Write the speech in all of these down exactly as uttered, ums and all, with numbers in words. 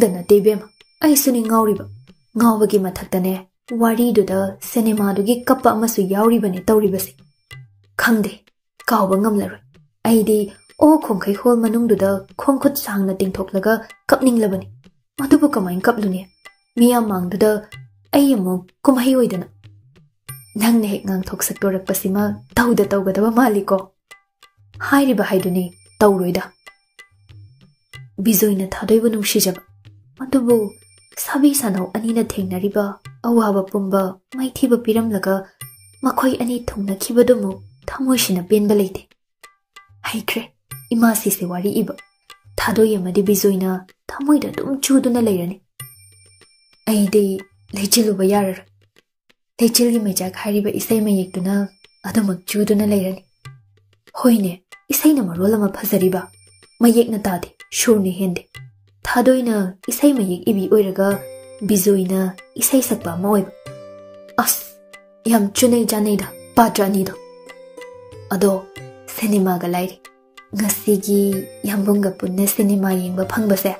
ꯈꯛꯇ ꯅꯠꯇꯦ ꯏꯕꯦꯝꯃ, ꯑꯩꯁꯨꯅꯤ ꯉꯥꯎꯔꯤꯕ꯫ ꯉꯥꯎꯕꯒꯤ ꯃꯊꯛꯇꯅꯦ, ꯋꯥꯔꯤꯗꯨꯗ ꯁꯤꯅꯦꯃꯥꯗꯨꯒꯤ ꯀꯞꯄ ꯑꯃꯁꯨ ꯌꯥꯎꯔꯤꯕꯅꯦ ꯇꯧꯔꯤꯕꯁꯦ꯫ ꯈꯪꯗꯦ, ꯀꯥꯎꯕ ꯉꯝꯂꯔꯣꯏ꯫ ꯑꯩꯗꯤ ꯑꯣ ꯈꯣꯡꯈꯩ ꯍꯣꯜ ꯃꯅꯨꯡꯗꯨꯗ ꯈꯣꯡꯈꯨꯠ ꯁꯥꯡꯅ ꯇꯤꯡꯊꯣꯛꯂꯒ ꯀꯞꯅꯤꯡꯂꯕꯅꯤ꯫ ꯑꯗꯨꯕꯨ ꯀꯃꯥꯏꯅ ꯀꯞꯂꯨꯅꯤ? ꯃꯤꯌꯥꯝ ꯃꯥꯡꯗꯨꯗ ꯑꯩ ꯑꯃꯨꯛ ꯀꯨꯝꯍꯩ ꯑꯣꯏꯗꯅ꯫ ꯅꯪꯅ ꯍꯦꯛ ꯉꯥꯡꯊꯣꯛ ꯁꯛꯇꯣꯔꯛꯄꯁꯤꯃ ꯇꯧꯗ ꯇꯧꯒꯗꯕ ꯃꯥꯜꯂꯤꯀꯣ꯫ ꯍꯥꯏꯔꯤꯕ ꯍꯥꯏꯗꯨꯅꯤ, ꯇꯧꯔꯣꯏꯗ꯫ ꯕꯤꯖꯣꯏꯅ ꯊꯥꯗꯣꯏꯕꯨ ꯅꯨꯡꯁꯤꯖꯕ, ꯑꯗꯨꯕꯨ ꯁꯥꯕꯤ ꯁꯥꯅꯧ ꯑꯅꯤꯅ ꯊꯦꯡꯅꯔꯤꯕ ꯑꯋꯥꯕ ꯄꯨꯝꯕ ꯃꯥꯏꯊꯤꯕ ꯄꯤꯔꯝꯂꯒ ꯃꯈꯣꯏ ꯑꯅꯤ ꯊꯨꯡꯅꯈꯤꯕꯗꯨꯃꯨꯛ ꯊꯃꯣꯏꯁꯤꯅ ꯄꯦꯟꯕ ꯂꯩꯇꯦ꯫ ꯍꯩꯈ꯭ꯔꯦ, ꯏꯃꯥꯁꯤꯁꯦ ꯋꯥꯔꯤ ꯏꯕ꯫ ꯊꯥꯗꯣꯏ ꯑꯃꯗꯤ ꯕꯤꯖꯣꯏꯅ ꯊꯃꯣꯏꯗ ꯑꯗꯨꯝ ꯆꯨꯗꯨꯅ ꯂꯩꯔꯅꯤ꯫ ꯑꯩꯗꯤ ꯂꯩꯆꯤꯜꯂꯨꯕ ꯌꯥꯔꯔꯣꯏ꯫ ꯂꯩꯆꯤꯜꯒꯤ ꯃꯩꯆꯥꯛ ꯍꯥꯏꯔꯤꯕ ꯏꯁꯩ ꯃꯌꯦꯛꯇꯨꯅ ꯑꯗꯨꯃꯛ ꯆꯨꯗꯨꯅ ꯂꯩꯔꯅꯤ꯫ ꯍꯣꯏꯅꯦ, ꯏꯁꯩꯅ ꯃꯔꯣꯜ ꯑꯃ ꯐꯖꯔꯤꯕ, ꯃꯌꯦꯛꯅ ꯇꯥꯗꯦ, ꯁꯨꯔꯅ ꯍꯦꯟꯗꯦ꯫ ꯊꯥꯗꯣꯏꯅ ꯏꯁꯩ ꯃꯌꯦꯛ ꯏꯕꯤ ꯑꯣꯏꯔꯒ ꯕꯤꯖꯣꯏꯅ ꯏꯁꯩ ꯁꯛꯄ ꯑꯃ ꯑꯣꯏꯕ꯫ ꯑꯁ, ꯌꯥꯝ ꯆꯨꯅꯩ ꯆꯥꯅꯩꯗ ꯄꯥꯇ꯭ꯔ ꯑꯅꯤꯗꯣ꯫ ꯑꯗꯣ ꯁꯤꯅꯦꯃꯥꯒ ꯂꯥꯏꯔꯤ꯫ ꯉꯁꯤꯒꯤ ꯌꯥꯝꯕꯨꯡꯒ ꯄꯨꯟꯅ ꯁꯤꯅꯦꯃꯥ ꯌꯦꯡꯕ ꯐꯪꯕꯁꯦ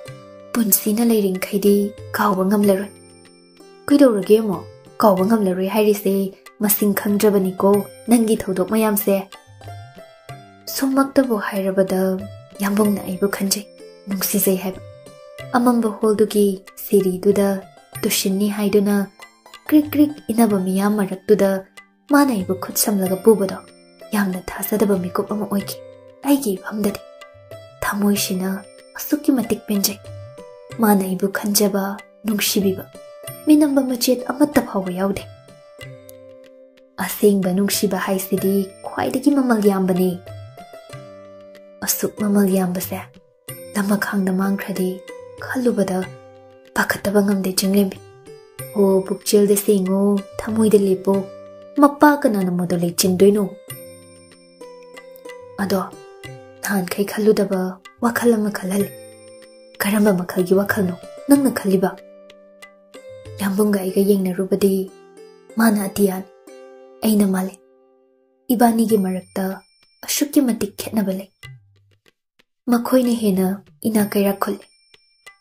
ꯄꯨꯟꯁꯤꯅ ꯂꯩꯔꯤꯡꯈꯩꯗꯤ ꯀꯥꯎꯕ ꯉꯝꯂꯔꯣꯏ꯫ ꯀꯩꯗꯧꯔꯒꯦ ꯑꯃꯨꯛ? ꯀꯥꯎꯕ ꯉꯝꯂꯔꯣꯏ ꯍꯥꯏꯔꯤꯁꯦ ꯃꯁꯤꯡ ꯈꯪꯗ꯭ꯔꯕꯅꯤꯀꯣ, ꯅꯪꯒꯤ ꯊꯧꯗꯣꯛ ꯃꯌꯥꯝꯁꯦ꯫ ꯁꯨꯝꯃꯛꯇꯕꯨ ꯍꯥꯏꯔꯕꯗ ꯌꯥꯝꯕꯨꯡꯅ ꯑꯩꯕꯨ ꯈꯟꯖꯩ, ꯅꯨꯡꯁꯤꯖꯩ ꯍꯥꯏꯕ꯫ ꯑꯃꯝꯕ ꯍꯣꯜꯗꯨꯒꯤ ꯁꯤꯔꯤꯗꯨꯗ ꯇꯨꯁꯤꯟꯅꯤ ꯍꯥꯏꯗꯨꯅ ꯀ꯭ꯔꯤꯛ ꯀ꯭ꯔꯤꯛ ꯏꯟꯅꯕ ꯃꯤꯌꯥꯝ ꯃꯔꯛꯇꯨꯗ ꯃꯥꯅ ꯑꯩꯕꯨ ꯈꯨꯠ ꯁꯝꯂꯒ ꯄꯨꯕꯗꯣ ꯌꯥꯝꯅ ꯊꯥꯖꯗꯕ ꯃꯤꯀꯨꯞ ꯑꯃ ꯑꯣꯏꯈꯤ꯫ ꯑꯩꯒꯤ ꯏꯐꯝꯗꯗꯤ ꯊꯃꯣꯏꯁꯤꯅ ꯑꯁꯨꯛꯀꯤ ꯃꯇꯤꯛ ꯄꯦꯟꯖꯩ꯫ ꯃꯥꯅ ꯑꯩꯕꯨ ꯈꯟꯖꯕ, ꯅꯨꯡꯁꯤꯕꯤꯕ, ꯃꯤꯅꯝꯕ ꯃꯆꯦꯠ ꯑꯃꯠꯇ ꯐꯥꯎꯕ ꯌꯥꯎꯗꯦ꯫ ꯑꯁꯦꯡꯕ ꯅꯨꯡꯁꯤꯕ ꯍꯥꯏꯁꯤꯗꯤ ꯈ꯭ꯋꯥꯏꯗꯒꯤ ꯃꯃꯜ ꯌꯥꯝꯕꯅꯤ꯫ ꯑꯁꯨꯛ ꯃꯃꯜ ꯌꯥꯝꯕꯁꯦ ꯂꯃꯈꯥꯡꯗ ꯃꯥꯡꯈ꯭ꯔꯗꯤ ꯈꯜꯂꯨꯕꯗ ꯄꯥꯈꯠꯇꯕ ꯉꯝꯗꯦ ꯆꯤꯡꯂꯦꯝꯕꯤ꯫ ꯑꯣ ꯄꯨꯛꯆꯦꯜꯗ ꯁꯦꯡꯉꯣ, ꯊꯃꯣꯏꯗ ꯂꯦꯞꯄꯣ, ꯃꯄꯥ ꯀꯅꯥꯅ ꯃꯗꯨ ꯂꯩꯆꯤꯟꯗꯣꯏꯅꯣ? ꯑꯗꯣ ꯅꯍꯥꯟꯈꯩ ꯈꯜꯂꯨꯗꯕ ꯋꯥꯈꯜ ꯑꯃ ꯈꯜꯍꯜꯂꯤ꯫ ꯀꯔꯝꯕ ꯃꯈꯜꯒꯤ ꯋꯥꯈꯜꯅꯣ ꯅꯪꯅ ꯈꯜꯂꯤꯕ? ꯌꯥꯝꯕꯨꯡꯒ ꯑꯩꯒ ꯌꯦꯡꯅꯔꯨꯕꯗꯤ ꯃꯥꯅ ꯑꯇꯤꯌꯥꯅꯤ, ꯑꯩꯅ ꯃꯥꯂꯦꯝ꯫ ꯏꯕꯥꯅꯤꯒꯤ ꯃꯔꯛꯇ ꯑꯁꯨꯛꯀꯤ ꯃꯇꯤꯛ ꯈꯦꯠꯅꯕ ꯂꯩ꯫ ꯃꯈꯣꯏꯅ ꯍꯦꯟꯅ ꯏꯅꯥꯛ ꯀꯩꯔꯥꯛ ꯈꯨꯜꯂꯤ꯫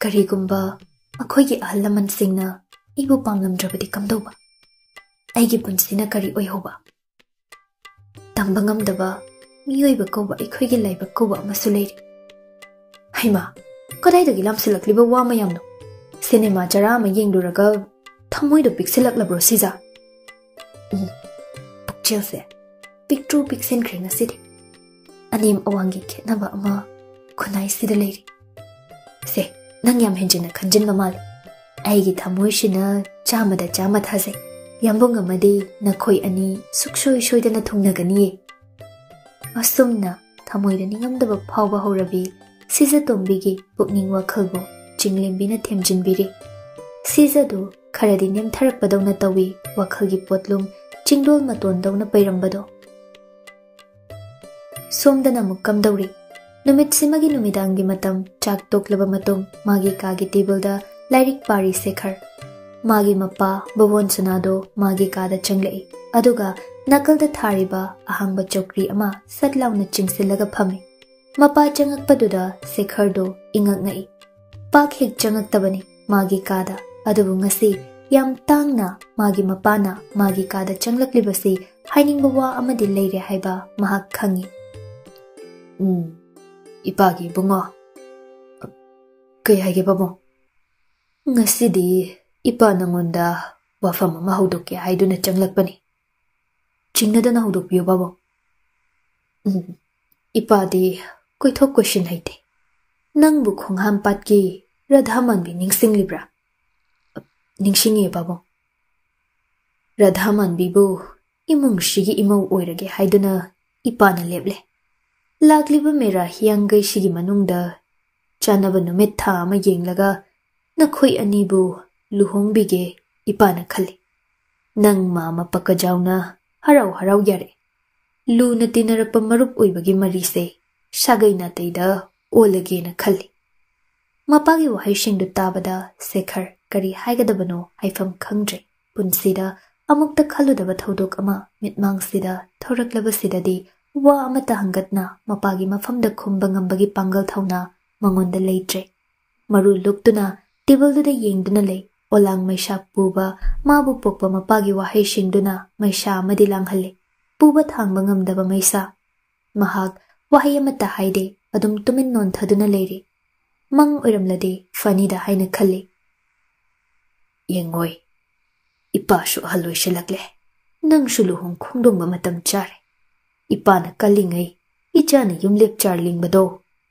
ꯀꯔꯤꯒꯨꯝꯕ ꯑꯩꯈꯣꯏꯒꯤ ꯑꯍꯜ ꯂꯃꯟꯁꯤꯡꯅ ꯑꯩꯕꯨ ꯄꯥꯝꯂꯝꯗ꯭ꯔꯕꯗꯤ ꯀꯝꯗꯧꯕ? ꯑꯩꯒꯤ ꯄꯨꯟꯁꯤꯅ ꯀꯔꯤ ꯑꯣꯏꯍꯧꯕ? ꯇꯝꯕ ꯉꯝꯗꯕ ꯃꯤꯑꯣꯏꯕ ꯀꯧꯕ ꯑꯩꯈꯣꯏꯒꯤ ꯂꯥꯏꯕꯛ ꯀꯧꯕ ꯑꯃꯁꯨ ꯂꯩꯔꯤ꯫ ꯍꯩꯃꯥ, ꯀꯗꯥꯏꯗꯒꯤ ꯂꯥꯝꯁꯤꯜꯂꯛꯂꯤꯕ ꯋꯥ ꯃꯌꯥꯝꯅꯣ? ꯁꯤꯅꯦꯃꯥ ꯆꯔꯥ ꯑꯃ ꯌꯦꯡꯂꯨꯔꯒ ꯊꯃꯣꯏꯗꯣ ꯄꯤꯛꯁꯤꯜꯂꯛꯂꯕ꯭ꯔꯣ ꯁꯤꯖ? ꯎꯝ, ꯄꯨꯛꯆꯦꯜꯁꯦ ꯄꯤꯛꯇ꯭ꯔꯨ ꯄꯤꯛꯁꯤꯟꯈ꯭ꯔꯦ ꯉꯁꯤꯗꯤ꯫ ꯑꯅꯦꯝ ꯑꯋꯥꯡꯒꯤ ꯈꯦꯠꯅꯕ ꯑꯃ ꯈꯨꯟꯅꯥꯏꯁꯤꯗ ꯂꯩꯔꯤ꯫ ꯁꯦ, ꯅꯪ ꯌꯥꯝ ꯍꯦꯟꯖꯤꯟꯅ ꯈꯟꯖꯤꯟꯕ ꯃꯥꯜꯂꯤ꯫ ꯑꯩꯒꯤ ꯊꯃꯣꯏꯁꯤꯅ ꯆꯥꯝꯃꯗ ꯆꯥꯝꯃ ꯊꯥꯖꯩ꯫ ꯌꯥꯝꯕꯨꯡ ꯑꯃꯗꯤ ꯅꯈꯣꯏ ꯑꯅꯤ ꯁꯨꯛꯁꯣꯏ ꯁꯣꯏꯗꯅ ꯊꯨꯡꯅꯒꯅꯤꯌꯦ꯫ ꯑꯁꯨꯝꯅ ꯊꯃꯣꯏꯗ ꯅꯤꯡꯉꯝꯗꯕ ꯐꯥꯎꯕ ꯍꯧꯔꯕꯤ ꯁꯤꯖꯇꯣꯝꯕꯤꯒꯤ ꯄꯨꯛꯅꯤꯡ ꯋꯥꯈꯜꯕꯨ ꯆꯤꯡꯂꯦꯝꯕꯤꯅ ꯊꯦꯝꯖꯤꯟꯕꯤꯔꯤ꯫ ꯁꯤꯖꯗꯨ ꯈꯔꯗꯤ ꯅꯦꯝꯊꯔꯛꯄꯗꯧꯅ ꯇꯧꯏ, ꯋꯥꯈꯜꯒꯤ ꯄꯣꯠꯂꯨꯝ ꯆꯤꯡꯗꯣꯜ ꯃꯇꯣꯟꯗꯧꯅ ꯄꯩꯔꯝꯕꯗꯣ꯫ ꯁꯣꯝꯗꯅ ꯑꯃꯨꯛ ꯀꯝꯗꯧꯔꯤ? ꯅꯨꯃꯤꯠꯁꯤꯃꯒꯤ ꯅꯨꯃꯤꯗꯥꯡꯒꯤ ꯃꯇꯝ ꯆꯥꯛ ꯇꯣꯛꯂꯕ ꯃꯇꯨꯡ ꯃꯥꯒꯤ ꯀꯥꯒꯤ ꯇꯦꯕꯜꯗ ꯂꯥꯏꯔꯤꯛ ꯄꯥꯔꯤ ꯁꯦꯈꯔ꯫ ꯃꯥꯒꯤ ꯃꯄꯥ ꯕꯕꯣꯟ ꯁꯅꯥꯗꯣ ꯃꯥꯒꯤ ꯀꯥꯗ ꯆꯪꯂꯛꯏ, ꯑꯗꯨꯒ ꯅꯥꯀꯜꯗ ꯊꯥꯔꯤꯕ ꯑꯍꯥꯡꯕ ꯆꯧꯀ꯭ꯔꯤ ꯑꯃ ꯁꯠ ꯂꯥꯎꯅ ꯆꯤꯡꯁꯤꯜꯂꯒ ꯐꯝꯃꯤ꯫ ꯃꯄꯥ ꯆꯪꯉꯛꯄꯗꯨꯗ ꯁꯦꯈꯔꯗꯣ ꯏꯉꯛ ꯉꯛꯏ꯫ ꯄꯥꯛ ꯍꯦꯛ ꯆꯪꯉꯛꯇꯕꯅꯤ ꯃꯥꯒꯤ ꯀꯥꯗ, ꯑꯗꯨꯕꯨ ꯉꯁꯤ ꯌꯥꯝ ꯇꯥꯡꯅ ꯃꯥꯒꯤ ꯃꯄꯥꯅ ꯃꯥꯒꯤ ꯀꯥꯗ ꯆꯪꯂꯛꯂꯤꯕꯁꯤ ꯍꯥꯏꯅꯤꯡꯕ ꯋꯥ ꯑꯃꯗꯤ ꯂꯩꯔꯦ ꯍꯥꯏꯕ ꯃꯍꯥꯛ ꯈꯪꯏ꯫ "ꯎꯝ, ꯏꯄꯥꯒꯤ ꯏꯕꯨꯡꯉꯣ, ꯀꯩ ꯍꯥꯏꯒꯦ ꯄꯥꯕꯨꯡ?" "ꯉꯁꯤꯗꯤ ꯏꯄꯥ ꯅꯉꯣꯟꯗ ꯋꯥꯐꯝ ꯑꯃ ꯍꯧꯗꯣꯛꯀꯦ ꯍꯥꯏꯗꯨꯅ ꯆꯪꯂꯛꯄꯅꯤ꯫ ꯆꯤꯡꯅꯗꯅ ꯍꯧꯗꯣꯛꯄꯤꯌꯨ ꯄꯥꯕꯨꯡ꯫" "ꯎꯝ, ꯏꯄꯥꯗꯤ ꯀꯣꯏꯊꯣꯛ ꯀꯣꯏꯁꯤꯟ ꯍꯩꯇꯦ꯫ ꯅꯪꯕꯨ ꯈꯣꯡꯍꯥꯝꯄꯥꯠꯀꯤ ꯔꯥꯙꯥ ꯃꯥꯟꯕꯤ ꯅꯤꯡꯁꯤꯡꯂꯤꯕ꯭ꯔꯥ?" "ꯅꯤꯡꯁꯤꯡꯉꯤ ꯄꯥꯕꯨꯡ꯫" "ꯔꯥꯙꯥ ꯃꯥꯟꯕꯤꯕꯨ ꯏꯃꯨꯡꯁꯤꯒꯤ ꯏꯃꯧ ꯑꯣꯏꯔꯒꯦ ꯍꯥꯏꯗꯨꯅ ꯏꯄꯥꯅ ꯂꯦꯞꯂꯦ꯫ ꯂꯥꯛꯂꯤꯕ ꯃꯦꯔꯥ ꯍꯤꯌꯥꯡꯒꯩꯁꯤꯒꯤ ꯃꯅꯨꯡꯗ ꯆꯥꯅꯕ ꯅꯨꯃꯤꯠ ꯊꯥ ꯑꯃ ꯌꯦꯡꯂꯒ ꯅꯈꯣꯏ ꯑꯅꯤꯕꯨ ꯂꯨꯍꯣꯡꯕꯤꯒꯦ ꯏꯄꯥꯅ ꯈꯜꯂꯤ꯫ ꯅꯪ ꯃꯥꯃ ꯄꯛꯀꯖꯥꯎꯅ ꯍꯔꯥꯎ ꯍꯔꯥꯎ ꯌꯥꯔꯛꯏ꯫ ꯂꯨꯅ ꯇꯤꯟꯅꯔꯛꯄ ꯃꯔꯨꯞ ꯑꯣꯏꯕꯒꯤ ꯃꯔꯤꯁꯦ ꯁꯥꯒꯩ ꯅꯥꯇꯩꯗ ꯑꯣꯜꯂꯒꯦꯅ ꯈꯜꯂꯤ꯫" ꯃꯄꯥꯒꯤ ꯋꯥꯍꯩꯁꯤꯡꯗꯨ ꯇꯥꯕꯗ ꯁꯦꯈꯔ ꯀꯔꯤ ꯍꯥꯏꯒꯗꯕꯅꯣ ꯍꯥꯏꯐꯝ ꯈꯪꯗ꯭ꯔꯦ꯫ ꯄꯨꯟꯁꯤꯗ ꯑꯃꯨꯛꯇ ꯈꯜꯂꯨꯗꯕ ꯊꯧꯗꯣꯛ ꯑꯃ ꯃꯤꯠꯃꯥꯡꯁꯤꯗ ꯊꯣꯔꯛꯂꯕꯁꯤꯗꯗꯤ ꯋꯥ ꯑꯃꯠꯇ ꯍꯪꯒꯠꯅ ꯃꯄꯥꯒꯤ ꯃꯐꯝꯗ ꯈꯨꯝꯕ ꯉꯝꯕꯒꯤ ꯄꯥꯡꯒꯜ ꯊꯧꯅꯥ ꯃꯉꯣꯟꯗ ꯂꯩꯇ꯭ꯔꯦ꯫ ꯃꯔꯨ ꯂꯨꯛꯇꯨꯅ ꯇꯦꯕꯜꯗꯨꯗ ꯌꯦꯡꯗꯨꯅ ꯂꯩ꯫ ꯑꯣꯂꯥꯡ ꯃꯩꯁꯥ ꯄꯨꯕ ꯃꯥꯕꯨ ꯄꯣꯛꯄ ꯃꯄꯥꯒꯤ ꯋꯥꯍꯩꯁꯤꯡꯗꯨꯅ ꯃꯩꯁꯥ ꯑꯃꯗꯤ ꯂꯥꯡꯍꯜꯂꯤ꯫ ꯄꯨꯕ ꯊꯥꯡꯕ ꯉꯝꯗꯕ ꯃꯩꯁꯥ꯫ ꯃꯍꯥꯛ ꯋꯥꯍꯩ ꯑꯃꯠꯇ ꯍꯥꯏꯗꯦ, ꯑꯗꯨꯝ ꯇꯨꯃꯤꯟ ꯅꯣꯟꯊꯗꯨꯅ ꯂꯩꯔꯤ꯫ ꯃꯪ ꯑꯣꯏꯔꯝꯂꯗꯤ ꯐꯅꯤꯗ ꯍꯥꯏꯅ ꯈꯜꯂꯤ꯫ "ꯌꯦꯡꯉꯣꯏ, ꯏꯄꯥꯁꯨ ꯑꯍꯜ ꯑꯣꯏꯁꯤꯜꯂꯛꯂꯦ꯫ ꯅꯪꯁꯨ ꯂꯨꯍꯣꯡ ꯈꯣꯡꯗꯣꯡꯕ ꯃꯇꯝ ꯆꯥꯔꯦ꯫ ꯏꯄꯥꯅ ꯀꯜꯂꯤꯉꯩ ꯏꯆꯥꯅ ꯌꯨꯝꯂꯦꯞ ꯆꯥꯔ ꯂꯤꯡꯕꯗꯣ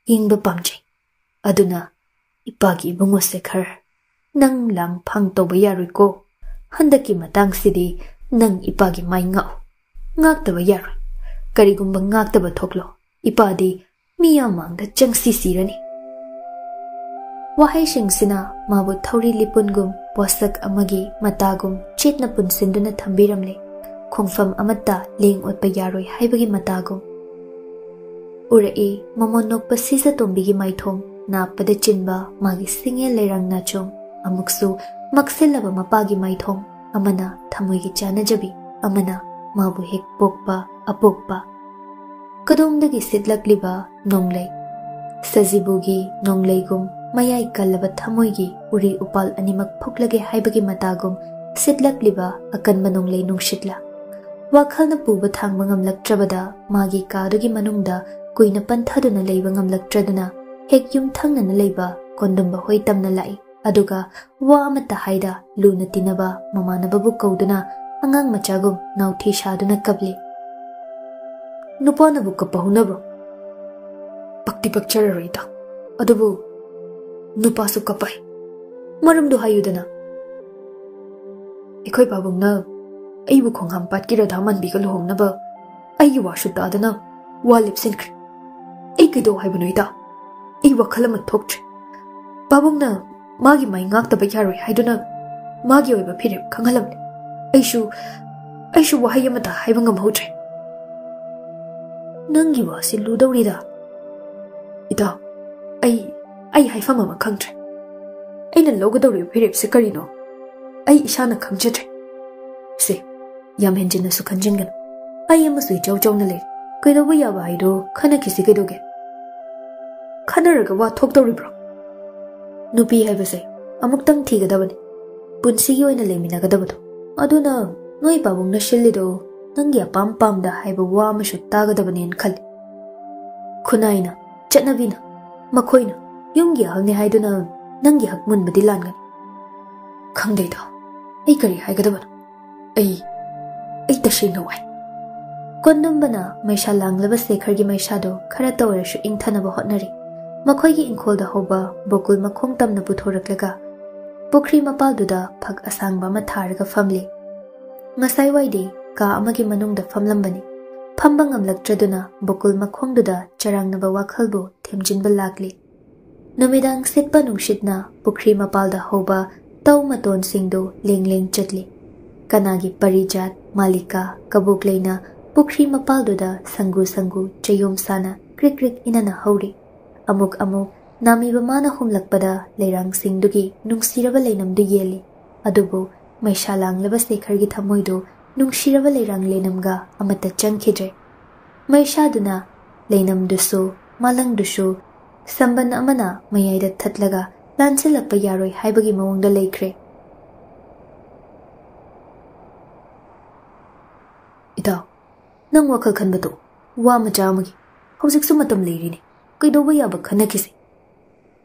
ꯌꯦꯡꯕ ꯄꯥꯝꯖꯩ꯫ ꯑꯗꯨꯅ ꯏꯄꯥꯒꯤ ꯏꯕꯨꯡꯉꯣ ꯁꯦꯈꯔ, ꯅꯪ ꯂꯥꯡ ꯐꯥꯡ ꯇꯧꯕ ꯌꯥꯔꯣꯏꯀꯣ꯫ ꯍꯟꯗꯛꯀꯤ ꯃꯇꯥꯡꯁꯤꯗꯤ ꯅꯪ ꯏꯄꯥꯒꯤ ꯃꯥꯏ ꯉꯥꯛꯎ꯫ ꯉꯥꯛꯇꯕ ꯌꯥꯔꯣꯏ꯫ ꯀꯔꯤꯒꯨꯝꯕ ꯉꯥꯛꯇꯕ ꯊꯣꯛꯂꯣ, ꯏꯄꯥꯗꯤ ꯃꯤꯌꯥꯝ ꯃꯥꯡꯗ ꯆꯪꯁꯤ ꯁꯤꯔꯅꯤ"꯫ ꯋꯥꯍꯩꯁꯤꯡꯁꯤꯅ ꯃꯥꯕꯨ ꯊꯧꯔꯤ ꯂꯤꯄꯨꯟꯒꯨꯝ, ꯄꯣꯠꯁꯛ ꯑꯃꯒꯤ ꯃꯇꯥꯒꯨꯝ ꯆꯦꯠꯅ ꯄꯨꯟꯁꯤꯟꯗꯨꯅ ꯊꯝꯕꯤꯔꯝꯂꯦ꯫ ꯈꯣꯡꯐꯝ ꯑꯃꯠꯇ ꯂꯦꯡ ꯑꯣꯠꯄ ꯌꯥꯔꯣꯏ ꯍꯥꯏꯕꯒꯤ ꯃꯇꯥꯒꯨꯝ꯫ ꯎꯔꯛꯏ ꯃꯃꯣꯟ ꯅꯣꯛꯄ ꯁꯤꯖꯇꯣꯝꯕꯤꯒꯤ ꯃꯥꯏꯊꯣꯡ, ꯅꯥꯞꯄꯗ ꯆꯤꯟꯕ ꯃꯥꯒꯤ ꯁꯤꯡꯉꯦꯜ ꯂꯩꯔꯥꯡ ꯅꯥꯆꯣꯝ, ꯑꯃꯨꯛꯁꯨ ꯃꯛꯁꯤꯜꯂꯕ ꯃꯄꯥꯒꯤ ꯃꯥꯏꯊꯣꯡ, ꯑꯃꯅ ꯊꯃꯣꯏꯒꯤ ꯆꯥꯅꯖꯕꯤ, ꯑꯃꯅ ꯃꯥꯕꯨ ꯍꯦꯛ ꯄꯣꯛꯄ ꯑꯄꯣꯛꯄ꯫ ꯀꯗꯣꯝꯗꯒꯤ ꯁꯤꯠꯂꯛꯂꯤꯕ ꯅꯣꯡꯂꯩ? ꯁꯖꯤꯕꯨꯒꯤ ꯅꯣꯡꯂꯩꯒꯨꯝ ꯃꯌꯥꯏ ꯀꯜꯂꯕ ꯊꯃꯣꯏꯒꯤ ꯎꯔꯤ ꯎꯄꯥꯜ ꯑꯅꯤꯃꯛ ꯐꯨꯛꯂꯒꯦ ꯍꯥꯏꯕꯒꯤ ꯃꯇꯥꯒꯨꯝ ꯁꯤꯠꯂꯛꯂꯤꯕ ꯑꯀꯟꯕ ꯅꯣꯡꯂꯩ ꯅꯨꯡꯁꯤꯠꯂ? ꯋꯥꯈꯜꯅ ꯄꯨꯕ ꯊꯥꯡꯕ ꯉꯝꯂꯛꯇ꯭ꯔꯕꯗ ꯃꯥꯒꯤ ꯀꯥꯗꯨꯒꯤ ꯃꯅꯨꯡꯗ ꯀꯨꯏꯅ ꯄꯟꯊꯗꯨꯅ ꯂꯩꯕ ꯉꯝꯂꯛꯇ꯭ꯔꯗꯨꯅ ꯍꯦꯛ ꯌꯨꯝꯊꯪꯅꯅ ꯂꯩꯕ ꯀꯣꯟꯗꯨꯝꯕ ꯍꯣꯏ ꯇꯝꯅ ꯂꯥꯛꯏ꯫ ꯑꯗꯨꯒ ꯋꯥ ꯑꯃꯠꯇ ꯍꯥꯏꯗ ꯂꯨꯅ ꯇꯤꯟꯅꯕ ꯃꯃꯥꯟꯅꯕꯕꯨ ꯀꯧꯗꯨꯅ ꯑꯉꯥꯡ ꯃꯆꯥꯒꯨꯝ ꯅꯥꯎꯊꯤ ꯁꯥꯗꯨꯅ ꯀꯞꯂꯤ꯫ "ꯅꯨꯄꯥꯅꯕꯨ ꯀꯞꯄ ꯍꯧꯅꯕ꯭ꯔꯣ? ꯄꯛꯇꯤ ꯄꯛꯆꯔꯔꯣꯏꯗ꯫ ꯑꯗꯨꯕꯨ ꯅꯨꯄꯥꯁꯨ ꯀꯞꯄ ꯍꯩ꯫ ꯃꯔꯝꯗꯨ ꯍꯥꯏꯌꯨꯗꯅ"꯫ "ꯑꯩꯈꯣꯏ ꯄꯥꯕꯨꯡꯅ ꯑꯩꯕꯨ ꯈꯣꯡꯍꯥꯝꯄꯥꯠꯀꯤ ꯔꯥꯙꯥ ꯃꯥꯟꯕꯤꯒ ꯂꯨꯍꯣꯡꯅꯕ ꯑꯩꯒꯤ ꯋꯥꯁꯨ ꯇꯥꯗꯅ ꯋꯥ ꯂꯦꯞꯁꯤꯟꯈ꯭ꯔꯦ꯫ ꯑꯩ ꯀꯩꯗꯧ ꯍꯥꯏꯕꯅꯣ ꯏꯇꯥ? ꯑꯩ ꯋꯥꯈꯜ ꯑꯃ ꯊꯣꯛꯇ꯭ꯔꯦ꯫ ꯄꯥꯕꯨꯡꯅ ꯃꯥꯒꯤ ꯃꯥꯏ ꯉꯥꯛꯇꯕ ꯌꯥꯔꯣꯏ ꯍꯥꯏꯗꯨꯅ ꯃꯥꯒꯤ ꯑꯣꯏꯕ ꯐꯤꯔꯦꯞ ꯈꯪꯍꯜꯂꯝꯂꯦ꯫ ꯑꯩꯁꯨ, ꯑꯩꯁꯨ ꯋꯥꯍꯩ ꯑꯃꯠꯇ ꯍꯥꯏꯕ ꯉꯝꯍꯧꯗ꯭ꯔꯦ"꯫ "ꯅꯪꯒꯤ ꯋꯥꯁꯤ ꯂꯨꯗꯧꯔꯤꯗ꯫ ꯏꯇꯥꯎ, ꯑꯩ, ꯑꯩ ꯍꯥꯏꯐꯝ ꯑꯃ ꯈꯪꯗ꯭ꯔꯦ꯫ ꯑꯩꯅ ꯂꯧꯒꯗꯧꯔꯤꯕ ꯐꯤꯔꯦꯞꯁꯦ ꯀꯔꯤꯅꯣ? ꯑꯩ ꯏꯁꯥꯅ ꯈꯪꯖꯗ꯭ꯔꯦ꯫ ꯁꯦ, ꯌꯥꯝ ꯍꯦꯟꯖꯤꯟꯅꯁꯨ ꯈꯟꯖꯤꯟꯒꯅꯨ꯫ ꯑꯩ ꯑꯃꯁꯨ ꯏꯆꯧ ꯆꯧꯅ ꯂꯩꯔꯤ꯫ ꯀꯩꯗꯧꯕ ꯌꯥꯕ ꯍꯥꯏꯗꯣ ꯈꯟꯅꯈꯤꯁꯤ ꯀꯩꯗꯧꯒꯦ? ꯈꯟꯅꯔꯒ ꯋꯥ ꯊꯣꯛꯇꯧꯔꯤꯕ꯭ꯔꯣ? ꯅꯨꯄꯤ ꯍꯥꯏꯕꯁꯦ ꯑꯃꯨꯛꯇꯪ ꯊꯤꯒꯗꯕꯅꯤ, ꯄꯨꯟꯁꯤꯒꯤ ꯑꯣꯏꯅ ꯂꯩꯃꯤꯟꯅꯒꯗꯕꯗꯣ꯫ ꯑꯗꯨꯅ ꯅꯣꯏ ꯄꯥꯕꯨꯡꯅ ꯁꯤꯜꯂꯤꯗꯣ ꯅꯪꯒꯤ ꯑꯄꯥꯝ ꯄꯥꯝꯗ ꯍꯥꯏꯕ ꯋꯥ ꯑꯃꯁꯨ ꯇꯥꯒꯗꯕꯅꯦꯅ ꯈꯜꯂꯤ꯫ ꯈꯨꯟꯅꯥꯏꯅ, ꯆꯠꯅꯕꯤꯅ, ꯃꯈꯣꯏꯅ ꯌꯨꯝꯒꯤ ꯑꯍꯜꯅꯤ ꯍꯥꯏꯗꯨꯅ ꯅꯪꯒꯤ ꯍꯛ ꯃꯨꯟꯕꯗꯤ ꯂꯥꯟꯒꯅꯤ꯫ ꯈꯪꯗꯦꯗ, ꯑꯩ ꯀꯔꯤ ꯍꯥꯏꯒꯗꯕꯅꯣ? ꯑꯩ, ꯑꯩ ꯇꯁꯦꯡꯅ ꯋꯥꯏ꯫ ꯀꯣꯟꯗꯨꯝꯕꯅ ꯃꯩꯁꯥ ꯂꯥꯡꯂꯕ ꯁꯦꯈꯔꯒꯤ ꯃꯩꯁꯥꯗꯨ ꯈꯔꯇ ꯑꯣꯏꯔꯁꯨ ꯏꯪꯊꯅꯕ ꯍꯣꯠꯅꯔꯤ꯫ ꯃꯈꯣꯏꯒꯤ ꯏꯪꯈꯣꯜꯗ ꯍꯧꯕ ꯕꯣꯀꯨꯜ ꯃꯈꯣꯡ ꯇꯝꯅ ꯄꯨꯊꯣꯔꯛꯂꯒ ꯄꯨꯈ꯭ꯔꯤ ꯃꯄꯥꯜꯗꯨꯗ ꯐꯛ ꯑꯁꯥꯡꯕ ꯑꯃ ꯊꯥꯔꯒ ꯐꯝꯂꯤ꯫ ꯉꯁꯥꯏꯋꯥꯏꯗꯤ ꯀꯥ ꯑꯃꯒꯤ ꯃꯅꯨꯡꯗ ꯐꯝꯂꯝꯕꯅꯤ꯫ ꯐꯝꯕ ꯉꯝꯂꯛꯇ꯭ꯔꯗꯨꯅ ꯕꯣꯀꯨꯜ ꯃꯈꯣꯡꯗꯨꯗ ꯆꯔꯥꯡꯅꯕ ꯋꯥꯈꯜꯕꯨ ꯊꯦꯝꯖꯤꯟꯕ ꯂꯥꯛꯂꯤ꯫ ꯅꯨꯃꯤꯗꯥꯡ ꯁꯤꯠꯄ ꯅꯨꯡꯁꯤꯠꯅ ꯄꯨꯈ꯭ꯔꯤ ꯃꯄꯥꯜꯗ ꯍꯧꯕ ꯇꯧ ꯃꯇꯣꯟꯁꯤꯡꯗꯨ ꯂꯦꯡ ꯂꯦꯡ ꯆꯠꯂꯤ꯫ ꯀꯅꯥꯒꯤ ꯄꯔꯤꯖꯥꯠ, ꯃꯥꯂꯤꯀꯥ, ꯀꯕꯣꯛ ꯂꯩꯅ ꯄꯨꯈ꯭ꯔꯤ ꯃꯄꯥꯜꯗꯨꯗ ꯁꯪꯒꯨ ꯁꯪꯒꯨ ꯆꯌꯣꯝ ꯁꯥꯅ ꯀ꯭ꯔꯤꯛ ꯀ꯭ꯔꯤꯛ ꯏꯅꯅ ꯍꯧꯔꯤ꯫ ꯑꯃꯨꯛ ꯑꯃꯨꯛ ꯅꯥꯃꯤꯕ ꯃꯥꯅ ꯍꯨꯝꯂꯛꯄꯗ ꯂꯩꯔꯥꯡꯁꯤꯡꯗꯨꯒꯤ ꯅꯨꯡꯁꯤꯔꯕ ꯂꯩꯅꯝꯗꯨ ꯌꯦꯜꯂꯤ꯫ ꯑꯗꯨꯕꯨ ꯃꯩꯁꯥ ꯂꯥꯡꯂꯕ ꯁꯦꯈꯔꯒꯤ ꯊꯃꯣꯏꯗꯨ ꯅꯨꯡꯁꯤꯔꯕ ꯂꯩꯔꯥꯡ ꯂꯩꯅꯝꯒ ꯑꯃꯠꯇ ꯆꯪꯈꯤꯗ꯭ꯔꯦ꯫ ꯃꯩꯁꯥꯗꯨꯅ ꯂꯩꯅꯝꯗꯨꯁꯨ ꯃꯥꯂꯪꯗꯨꯁꯨ ꯁꯝꯕꯟ ꯑꯃꯅ ꯃꯌꯥꯏꯗ ꯊꯠꯂꯒ ꯂꯥꯟꯁꯤꯜꯂꯛꯄ ꯌꯥꯔꯣꯏ ꯍꯥꯏꯕꯒꯤ ꯃꯑꯣꯡꯗ ꯂꯩꯈ꯭ꯔꯦ꯫ ꯏꯇꯥꯎ, ꯅꯪ ꯋꯥꯈꯜ ꯈꯟꯕꯗꯣ ꯋꯥ ꯃꯆꯥ ꯑꯃꯒꯤ꯫ ꯍꯧꯖꯤꯛꯁꯨ ꯃꯇꯝ ꯂꯩꯔꯤꯅꯦ, ꯀꯩꯗꯧꯕ ꯌꯥꯕ ꯈꯟꯅꯈꯤꯁꯦ꯫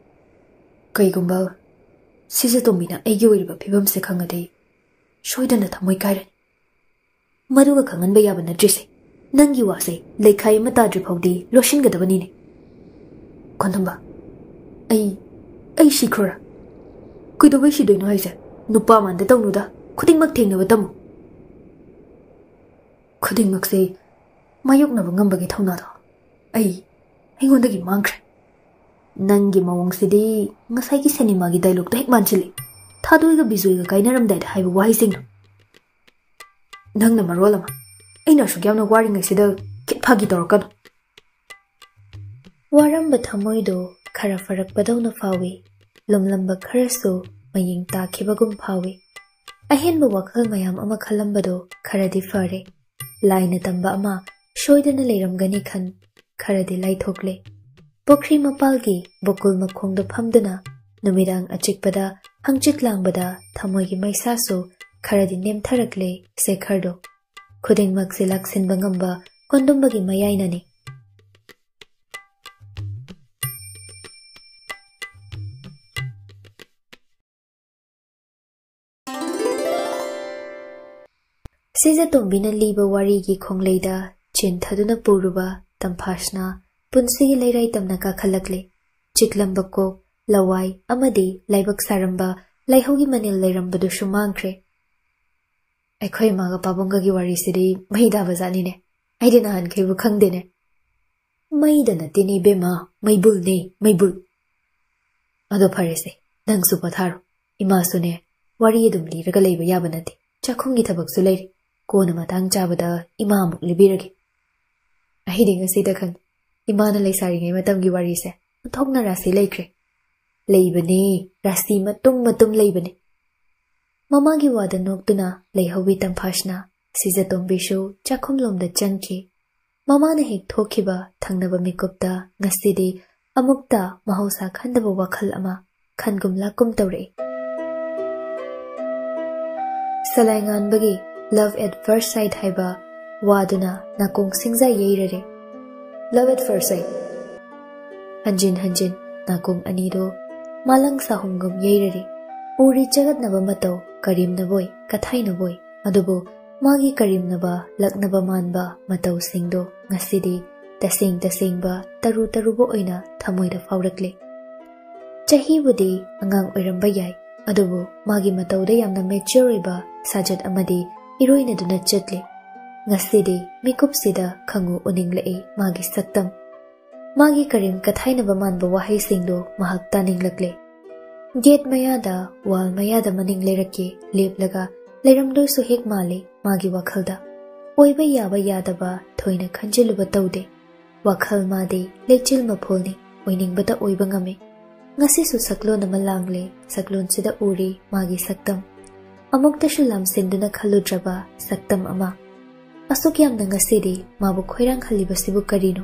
ꯀꯩꯒꯨꯝꯕ ꯁꯤꯖꯇꯣꯝꯕꯤꯅ ꯑꯩꯒꯤ ꯑꯣꯏꯔꯤꯕ ꯐꯤꯕꯝꯁꯦ ꯈꯪꯉꯗꯤ ꯁꯣꯏꯗꯅ ꯊꯃꯣꯏ ꯀꯥꯏꯔꯅꯤ꯫ ꯃꯗꯨꯒ ꯈꯪꯍꯟꯕ ꯌꯥꯕ ꯅꯠꯇ꯭ꯔꯤꯁꯦ꯫ ꯅꯪꯒꯤ ꯋꯥꯁꯦ ꯂꯩꯈꯥꯏ ꯑꯃ ꯇꯥꯗ꯭ꯔꯤ ꯐꯥꯎꯗꯤ ꯂꯣꯠꯁꯤꯟꯒꯗꯕꯅꯤꯅꯦ꯫ ꯀꯣꯟꯊꯝꯕ, ꯑꯩ, ꯑꯩ ꯁꯤꯈ꯭ꯔꯣꯔꯥ? ꯀꯩꯗꯧꯕꯩ ꯁꯤꯗꯣꯏꯅꯣ ꯍꯥꯏꯁꯦ? ꯅꯨꯄꯥ ꯃꯥꯟꯗ ꯇꯧꯅꯨꯗ, ꯈꯨꯗꯤꯡꯃꯛ ꯊꯦꯡꯅꯕ ꯇꯝꯃꯨ꯫ ꯈꯨꯗꯤꯡꯃꯛꯁꯦ ꯃꯥꯌꯣꯛꯅꯕ ꯉꯝꯕꯒꯤ ꯊꯧꯅꯥꯗꯣ ꯑꯩ, ꯑꯩꯉꯣꯟꯗꯒꯤ ꯃꯥꯡꯈ꯭ꯔꯦ꯫ ꯅꯪꯒꯤ ꯃꯑꯣꯡꯁꯤꯗꯤ ꯉꯁꯥꯏꯒꯤ ꯁꯤꯅꯦꯃꯥꯒꯤ ꯗꯥꯏꯂꯣꯛꯇꯣ ꯍꯦꯛ ꯃꯥꯟꯁꯤꯜꯂꯤ꯫ ꯊꯥꯗꯣꯏꯒ ꯕꯤꯖꯣꯏꯒ ꯀꯥꯏꯅꯔꯝꯗꯥꯏꯗ ꯍꯥꯏꯕ ꯋꯥꯍꯩꯁꯤꯡꯗꯣ꯫ ꯅꯪꯅ ꯃꯔꯣꯜ ꯑꯃ, ꯑꯩꯅ ꯑꯁꯨꯛ ꯌꯥꯝꯅ ꯋꯥꯔꯤꯉꯩꯁꯤꯗ ꯈꯤꯠ ꯐꯥꯒꯤ ꯇꯧꯔꯛꯀꯅꯨ꯫ ꯋꯥꯔꯝꯕ ꯊꯃꯣꯏꯗꯣ ꯈꯔ ꯐꯔꯛꯄꯗꯧꯅ ꯐꯥꯎꯏ꯫ ꯂꯨꯝꯂꯝꯕ ꯈꯔꯁꯨ ꯃꯌꯦꯡ ꯇꯥꯈꯤꯕꯒꯨꯝ ꯐꯥꯎꯏ꯫ ꯑꯍꯦꯟꯕ ꯋꯥꯈꯜ ꯃꯌꯥꯝ ꯑꯃ ꯈꯜꯂꯝꯕꯗꯣ ꯈꯔꯗꯤ ꯐꯔꯦ꯫ ꯂꯥꯏꯅ ꯇꯝꯕ ꯑꯃ ꯁꯣꯏꯗꯅ ꯂꯩꯔꯝꯒꯅꯤ ꯈꯟ ꯈꯔꯗꯤ ꯂꯥꯏꯊꯣꯛꯂꯦ꯫ ꯄꯨꯈ꯭ꯔꯤ ꯃꯄꯥꯜꯒꯤ ꯕꯣꯀꯨꯜ ꯃꯈꯣꯡꯗ ꯐꯝꯗꯨꯅ ꯅꯨꯃꯤꯗꯥꯡ ꯑꯆꯤꯛꯄꯗ ꯍꯪꯆꯤꯠ ꯂꯥꯡꯕꯗ ꯊꯃꯣꯏꯒꯤ ꯃꯩꯁꯥꯁꯨ ꯈꯔꯗꯤ ꯅꯦꯝꯊꯔꯛꯂꯦ ꯁꯦꯈꯔꯗꯣ꯫ ꯈꯨꯗꯤꯡꯃꯛꯁꯤ ꯂꯥꯛꯁꯤꯟꯕ ꯉꯝꯕ ꯀꯣꯟꯗꯨꯝꯕꯒꯤ ꯃꯌꯥꯏꯅꯅꯤ꯫ ꯁꯤꯖꯇꯣꯝꯕꯤꯅ ꯂꯤꯕ ꯋꯥꯔꯤꯒꯤ ꯈꯣꯡꯂꯩꯗ ꯆꯦꯟꯊꯗꯨꯅ ꯄꯨꯔꯨꯕ ꯇꯝꯐꯥꯁꯅ ꯄꯨꯟꯁꯤꯒꯤ ꯂꯩꯔꯥꯏ ꯇꯝꯅ ꯀꯥꯈꯠꯂꯛꯂꯦ꯫ ꯆꯤꯛꯂꯝꯕ ꯀꯣꯛ, ꯂꯋꯥꯏ ꯑꯃꯗꯤ ꯂꯥꯏꯕꯛ ꯁꯥꯔꯝꯕ ꯂꯥꯏꯍꯧꯒꯤ ꯃꯅꯤꯜ ꯂꯩꯔꯝꯕꯗꯨꯁꯨ ꯃꯥꯡꯈ꯭ꯔꯦ꯫ ꯑꯩꯈꯣꯏ ꯏꯃꯥꯒ ꯄꯥꯕꯨꯡꯒꯒꯤ ꯋꯥꯔꯤꯁꯤꯗꯤ ꯃꯩ ꯇꯥꯕ ꯖꯥꯠꯅꯤꯅꯦ꯫ ꯑꯩꯗꯤ ꯅꯍꯥꯟꯈꯩꯕꯨ ꯈꯪꯗꯦꯅꯦ꯫ ꯃꯩꯗ ꯅꯠꯇꯦꯅꯦ ꯏꯕꯦꯝꯃ, ꯃꯩꯕꯨꯜꯅꯦ, ꯃꯩꯕꯨꯜ꯫ ꯑꯗꯣ ꯐꯔꯦꯁꯦ, ꯅꯪꯁꯨ ꯄꯣꯊꯥꯔꯣ꯫ ꯏꯃꯥꯁꯨꯅꯦ, ꯋꯥꯔꯤ ꯑꯗꯨꯝ ꯂꯤꯔꯒ ꯂꯩꯕ ꯌꯥꯕ ꯅꯠꯇꯦ꯫ ꯆꯥꯛꯈꯨꯝꯒꯤ ꯊꯕꯛꯁꯨ ꯂꯩꯔꯤ꯫ ꯀꯣꯟꯅ ꯃꯇꯥꯡ ꯆꯥꯕꯗ ꯏꯃꯥ ꯑꯃꯨꯛ ꯂꯤꯕꯤꯔꯒꯦ꯫ ꯑꯩꯗꯤ ꯉꯁꯤꯗ ꯈꯪꯉꯤ, ꯏꯃꯥꯅ ꯂꯩꯁꯥꯔꯤꯉꯩ ꯃꯇꯝꯒꯤ ꯋꯥꯔꯤꯁꯦ ꯑꯣꯟꯊꯣꯛꯅ ꯔꯥꯁꯤ ꯂꯩꯈ꯭ꯔꯦ꯫ ꯂꯩꯕꯅꯦ, ꯔꯥꯁꯤ ꯃꯇꯨꯝ ꯃꯇꯨꯝ ꯂꯩꯕꯅꯦ꯫ ꯃꯃꯥꯒꯤ ꯋꯥꯗ ꯅꯣꯛꯇꯨꯅ ꯂꯩꯍꯧꯋꯤ ꯇꯝꯐꯥꯁꯅ꯫ ꯁꯤꯖꯇꯣꯝꯕꯤꯁꯨ ꯆꯥꯛꯈꯨꯝꯂꯣꯝꯗ ꯆꯪꯈꯤ꯫ ꯃꯃꯥꯅ ꯍꯦꯛ ꯊꯣꯛꯈꯤꯕ ꯊꯪꯅꯕ ꯃꯤꯀꯨꯞꯇ ꯉꯁꯤꯗꯤ ꯑꯃꯨꯛꯇ ꯃꯍꯧꯁꯥ ꯈꯟꯗꯕ ꯋꯥꯈꯜ ꯑꯃ ꯈꯟꯒꯨꯝ ꯂꯥꯛꯀꯨꯝ ꯇꯧꯔꯛꯏ꯫ ꯁꯂꯥꯏꯉꯥꯟꯕꯒꯤ Love at First Sight ꯍꯥꯏꯕ ꯋꯥꯗꯨꯅ ꯅꯥꯀꯣꯡ ꯁꯤꯡꯖꯥ ꯌꯩꯔꯔꯦ꯫ Love at First Sight꯫ ꯍꯟꯖꯤꯟ ꯍꯟꯖꯤꯟ ꯅꯥꯀꯣꯡ ꯑꯅꯤꯗꯨ ꯃꯥꯂꯪ ꯁꯥꯍꯨꯝꯒꯨꯝ ꯌꯩꯔꯔꯦ꯫ ꯎꯔꯤ ꯆꯒꯠꯅꯕ ꯃꯇꯧ ꯀꯔꯦꯝꯅꯕꯣꯏ ꯀꯊꯥꯏꯅꯕꯣꯏ, ꯑꯗꯨꯕꯨ ꯃꯥꯒꯤ ꯀꯔꯦꯝꯅꯕ ꯂꯛꯅꯕ ꯃꯥꯟꯕ ꯃꯇꯧꯁꯤꯡꯗꯨ ꯉꯁꯤꯗꯤ ꯇꯁꯦꯡ ꯇꯁꯦꯡꯕ ꯇꯔꯨ ꯇꯔꯨꯕ ꯑꯣꯏꯅ ꯊꯃꯣꯏꯗ ꯐꯥꯎꯔꯛꯂꯦ꯫ ꯆꯍꯤꯕꯨꯗꯤ ꯑꯉꯥꯡ ꯑꯣꯏꯔꯝꯕ ꯌꯥꯏ, ꯑꯗꯨꯕꯨ ꯃꯥꯒꯤ ꯃꯇꯧꯗ ꯌꯥꯝꯅ mature ꯑꯣꯏꯕ ꯁꯥꯖꯠ ꯑꯃꯗꯤ ꯏꯔꯣꯏꯅꯗꯨꯅ ꯆꯠꯂꯤ꯫ ꯉꯁꯤꯗꯤ ꯃꯤꯀꯨꯞꯁꯤꯗ ꯈꯪꯎ ꯎꯅꯤꯡꯂꯛꯏ ꯃꯥꯒꯤ ꯁꯛꯇꯝ꯫ ꯃꯥꯒꯤ ꯀꯔꯦꯝ ꯀꯊꯥꯏꯅꯕ ꯃꯥꯟꯕ ꯋꯥꯍꯩꯁꯤꯡꯗꯨ ꯃꯍꯥꯛ ꯇꯥꯅꯤꯡꯂꯛꯂꯦ꯫ ꯒꯦꯠ ꯃꯌꯥꯗ, ꯋꯥꯜ ꯃꯌꯥꯗ ꯃꯅꯤꯡ ꯂꯩꯔꯛꯀꯤ ꯂꯦꯞꯂꯒ ꯂꯩꯔꯝꯗꯣꯏꯁꯨ ꯍꯦꯛ ꯃꯥꯜꯂꯤ ꯃꯥꯒꯤ ꯋꯥꯈꯜꯗ꯫ ꯑꯣꯏꯕ ꯌꯥꯕ ꯌꯥꯗꯕ ꯊꯣꯏꯅ ꯈꯟꯖꯤꯜꯂꯨꯕ ꯇꯧꯗꯦ꯫ ꯋꯥꯈꯜ ꯃꯥꯗꯤ ꯂꯩꯆꯤꯜ ꯃꯐꯣꯜꯅꯤ, ꯑꯣꯏꯅꯤꯡꯕꯇ ꯑꯣꯏꯕ ꯉꯝꯃꯤ꯫ ꯉꯁꯤꯁꯨ ꯁꯛꯂꯣꯟ ꯑꯃ ꯂꯥꯡꯂꯦ, ꯁꯛꯂꯣꯟꯁꯤꯗ ꯎꯔꯤ ꯃꯥꯒꯤ ꯁꯛꯇꯝ꯫ ꯑꯃꯨꯛꯇꯁꯨ ꯂꯥꯝꯁꯤꯟꯗꯨꯅ ꯈꯜꯂꯨꯗ꯭ꯔꯕ ꯁꯛꯇꯝ ꯑꯃ꯫ ꯑꯁꯨꯛ ꯌꯥꯝꯅ ꯉꯁꯤꯗꯤ ꯃꯥꯕꯨ ꯈꯣꯏꯔꯥꯡꯍꯜꯂꯤꯕꯁꯤꯕꯨ ꯀꯔꯤꯅꯣ?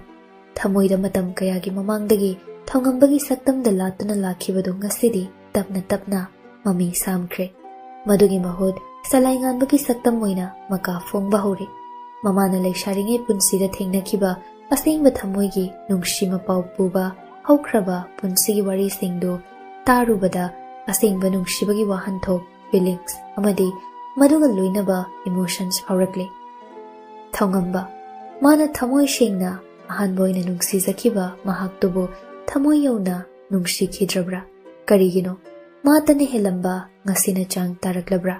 ꯊꯃꯣꯏꯗ ꯃꯇꯝ ꯀꯌꯥꯒꯤ ꯃꯃꯥꯡꯗꯒꯤ ꯊꯧꯉꯝꯕꯒꯤ ꯁꯛꯇꯝꯗ ꯂꯥꯠꯇꯨꯅ ꯂꯥꯛꯈꯤꯕꯗꯨ ꯉꯁꯤꯗꯤ ꯇꯞꯅ ꯇꯞꯅ ꯃꯃꯤ ꯁꯥꯝꯈ꯭ꯔꯦ꯫ ꯃꯗꯨꯒꯤ ꯃꯍꯨꯠ ꯁꯂꯥꯏꯉꯥꯟꯕꯒꯤ ꯁꯛꯇꯝ ꯑꯣꯏꯅ ꯃꯀꯥ ꯐꯣꯡꯕ ꯍꯧꯔꯦ꯫ ꯃꯃꯥꯅ ꯂꯩꯁꯥꯔꯤꯉꯩ ꯄꯨꯟꯁꯤꯗ ꯊꯦꯡꯅꯈꯤꯕ ꯑꯁꯦꯡꯕ ꯊꯃꯣꯏꯒꯤ ꯅꯨꯡꯁꯤ ꯃꯄꯥꯎ ꯄꯨꯕ ꯍꯧꯈ꯭ꯔꯕ ꯄꯨꯟꯁꯤꯒꯤ ꯋꯥꯔꯤꯁꯤꯡꯗꯨ ꯇꯥꯔꯨꯕꯗ ꯑꯁꯦꯡꯕ ꯅꯨꯡꯁꯤꯕꯒꯤ ꯋꯥꯍꯟꯊꯣꯛ, feelings, ꯑꯃꯗꯤ ꯃꯗꯨꯒ ꯂꯣꯏꯅꯕ emotions ꯐꯥꯎꯔꯛꯂꯦ꯫ ꯊꯧꯉꯝꯕ, ꯃꯥꯅ ꯊꯃꯣꯏ ꯁꯦꯡꯅ ꯑꯍꯥꯟꯕ ꯑꯣꯏꯅ ꯅꯨꯡꯁꯤꯖꯈꯤꯕ ꯃꯍꯥꯛꯇꯨꯕꯨ ꯊꯃꯣꯏ ꯌꯧꯅ ꯅꯨꯡꯁꯤꯈꯤꯗ꯭ꯔꯕ꯭ꯔꯥ? ꯀꯔꯤꯒꯤꯅꯣ? ꯃꯥꯇꯅ ꯍꯦꯜꯂꯝꯕ ꯉꯁꯤꯅ ꯆꯥꯡ ꯇꯥꯔꯛꯂꯕ꯭ꯔꯥ?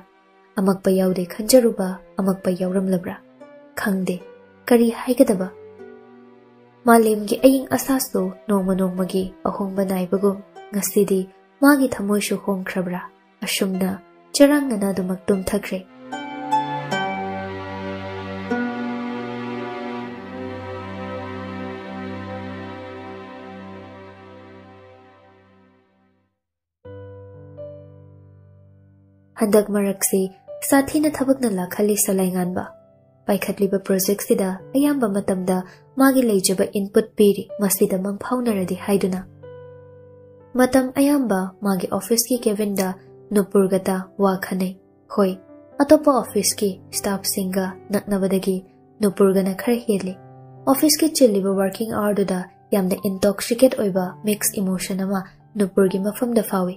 ꯑꯃꯛꯄ ꯌꯥꯎꯗꯦ ꯈꯟꯖꯔꯨꯕ ꯑꯃꯛꯄ ꯌꯥꯎꯔꯝꯂꯕ꯭ꯔꯥ? ꯈꯪꯗꯦ꯫ ꯀꯔꯤ ꯍꯥꯏꯒꯗꯕ? ꯃꯥꯂꯦꯝꯒꯤ ꯑꯏꯪ ꯑꯁꯥꯁꯨ ꯅꯣꯡꯃ ꯅꯣꯡꯃꯒꯤ ꯑꯍꯣꯡꯕ ꯅꯥꯏꯕꯒꯨꯝ ꯉꯁꯤꯗꯤ ꯃꯥꯒꯤ ꯊꯃꯣꯏꯁꯨ ꯍꯣꯡꯈ꯭ꯔꯕ꯭ꯔꯥ? ꯑꯁꯨꯝꯅ ꯆꯔꯥꯡꯅꯅ ꯑꯗꯨꯃꯛ ꯇꯨꯝꯊꯈ꯭ꯔꯦ꯫ ꯍꯟꯗꯛ ꯃꯔꯛꯁꯤ ꯁꯥꯊꯤꯅ ꯊꯕꯛꯅ ꯂꯥꯛꯍꯜꯂꯤ ꯁꯂꯥꯏꯉꯥꯟꯕ꯫ ꯄꯥꯏꯈꯠꯂꯤꯕ projectꯁꯤꯗ ꯑꯌꯥꯝꯕ ꯃꯇꯝꯗ ꯃꯥꯒꯤ ꯂꯩꯖꯕ input ꯄꯤꯔꯤ, ꯃꯁꯤꯗ ꯃꯪꯐꯥꯎꯅꯔꯗꯤ ꯍꯥꯏꯗꯨꯅ꯫ ꯃꯇꯝ ꯑꯌꯥꯝꯕ ꯃꯥꯒꯤ officeꯀꯤ cabinꯗ ꯅꯨꯄꯨꯔꯒꯇ ꯋꯥ ꯈꯟꯅꯩ꯫ ꯍꯣꯏ, ꯑꯇꯣꯞꯄ officeꯀꯤ staffꯁꯤꯡꯒ ꯅꯛꯅꯕꯗꯒꯤ ꯅꯨꯄꯨꯔꯒꯅ ꯈꯔ ꯍꯦꯜꯂꯤ꯫ Officeꯀꯤ ꯆꯤꯜꯂꯤꯕ working hourꯗꯨꯗ ꯌꯥꯝꯅ intoxicate ꯑꯣꯏꯕ mix emotion ꯑꯃ ꯅꯨꯄꯨꯔꯒꯤ ꯃꯐꯝꯗ ꯐꯥꯎꯏ꯫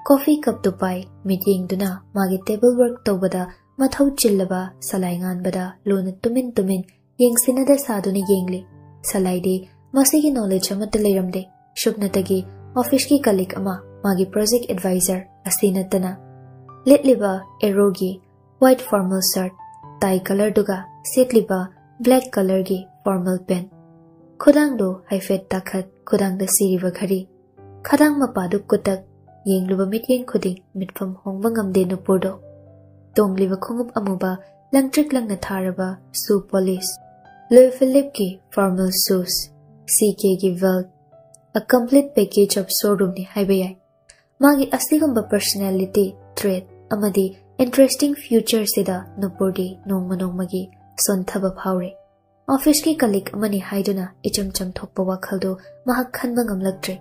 Coffee cupꯇꯨ ꯄꯥꯏ, ꯃꯤꯠꯌꯦꯡꯗꯨꯅ ꯃꯥꯒꯤ table work ꯇꯧꯕꯗ ꯃꯊꯧ ꯆꯤꯜꯂꯕ ꯁꯂꯥꯏꯉꯥꯟꯕꯗ ꯂꯨꯅ ꯇꯨꯃꯤꯟ ꯇꯨꯃꯤꯟ ꯌꯦꯡꯁꯤꯟꯅꯗ ꯁꯥꯗꯨꯅ ꯌꯦꯡꯂꯤ꯫ ꯁꯂꯥꯏꯗꯤ ꯃꯁꯤꯒꯤ knowledge ꯑꯃꯠꯇ ꯂꯩꯔꯝꯗꯦ꯫ ꯁꯨꯞꯅꯇꯒꯤ officeꯀꯤ colleague ꯑꯃ, ꯃꯥꯒꯤ project advisor ꯑꯁꯤ ꯅꯠꯇꯅ꯫ ꯂꯤꯠꯂꯤꯕ arrowꯒꯤ white formal shirt, tie colourꯗꯨꯒ ꯁꯦꯠꯂꯤꯕ black colourꯒꯤ formal pant꯫ ꯈꯨꯗꯥꯡꯗꯨ ꯍꯥꯏꯐꯦꯠ ꯇꯥꯈꯠ, ꯈꯨꯗꯥꯡꯗ ꯁꯤꯔꯤꯕ ꯘꯔꯤ꯫ ꯈꯗꯥꯡ ꯃꯄꯥꯗꯨ ꯀꯨꯇꯛ, ꯌꯦꯡꯂꯨꯕ ꯃꯤꯠꯌꯦꯡ ꯈꯨꯗꯤꯡ ꯃꯤꯠꯐꯝ ꯍꯣꯡꯕ ꯉꯝꯗꯦ ꯅꯨꯄꯨꯔꯗꯣ꯫ ꯇꯣꯡꯂꯤꯕ ꯈꯣꯡꯎꯞ ꯑꯃꯨꯕ ꯂꯪꯇ꯭ꯔꯤꯛ ꯂꯪꯅ ꯊꯥꯔꯕ shoe polish, Louis Philippeꯀꯤ formal shoes, CKꯒꯤ belt, a complete package of showroomꯅꯤ ꯍꯥꯏꯕ ꯌꯥꯏ꯫ ꯃꯥꯒꯤ ꯑꯁꯤꯒꯨꯝꯕ personality trait ꯑꯃꯗꯤ interesting futureꯁꯤꯗ ꯅꯨꯄꯨꯔꯗꯤ ꯅꯣꯡꯃ ꯅꯣꯡꯃꯒꯤ ꯁꯣꯟꯊꯕ ꯐꯥꯎꯔꯦ꯫ ꯑꯣꯐꯤꯁꯀꯤ ꯀꯂꯤꯛ ꯑꯃꯅꯤ ꯍꯥꯏꯗꯨꯅ ꯏꯆꯝ ꯆꯝꯊꯣꯛꯄ ꯋꯥꯈꯜꯗꯨ ꯃꯍꯥꯛ ꯈꯟꯕ ꯉꯝꯂꯛꯇ꯭ꯔꯦ꯫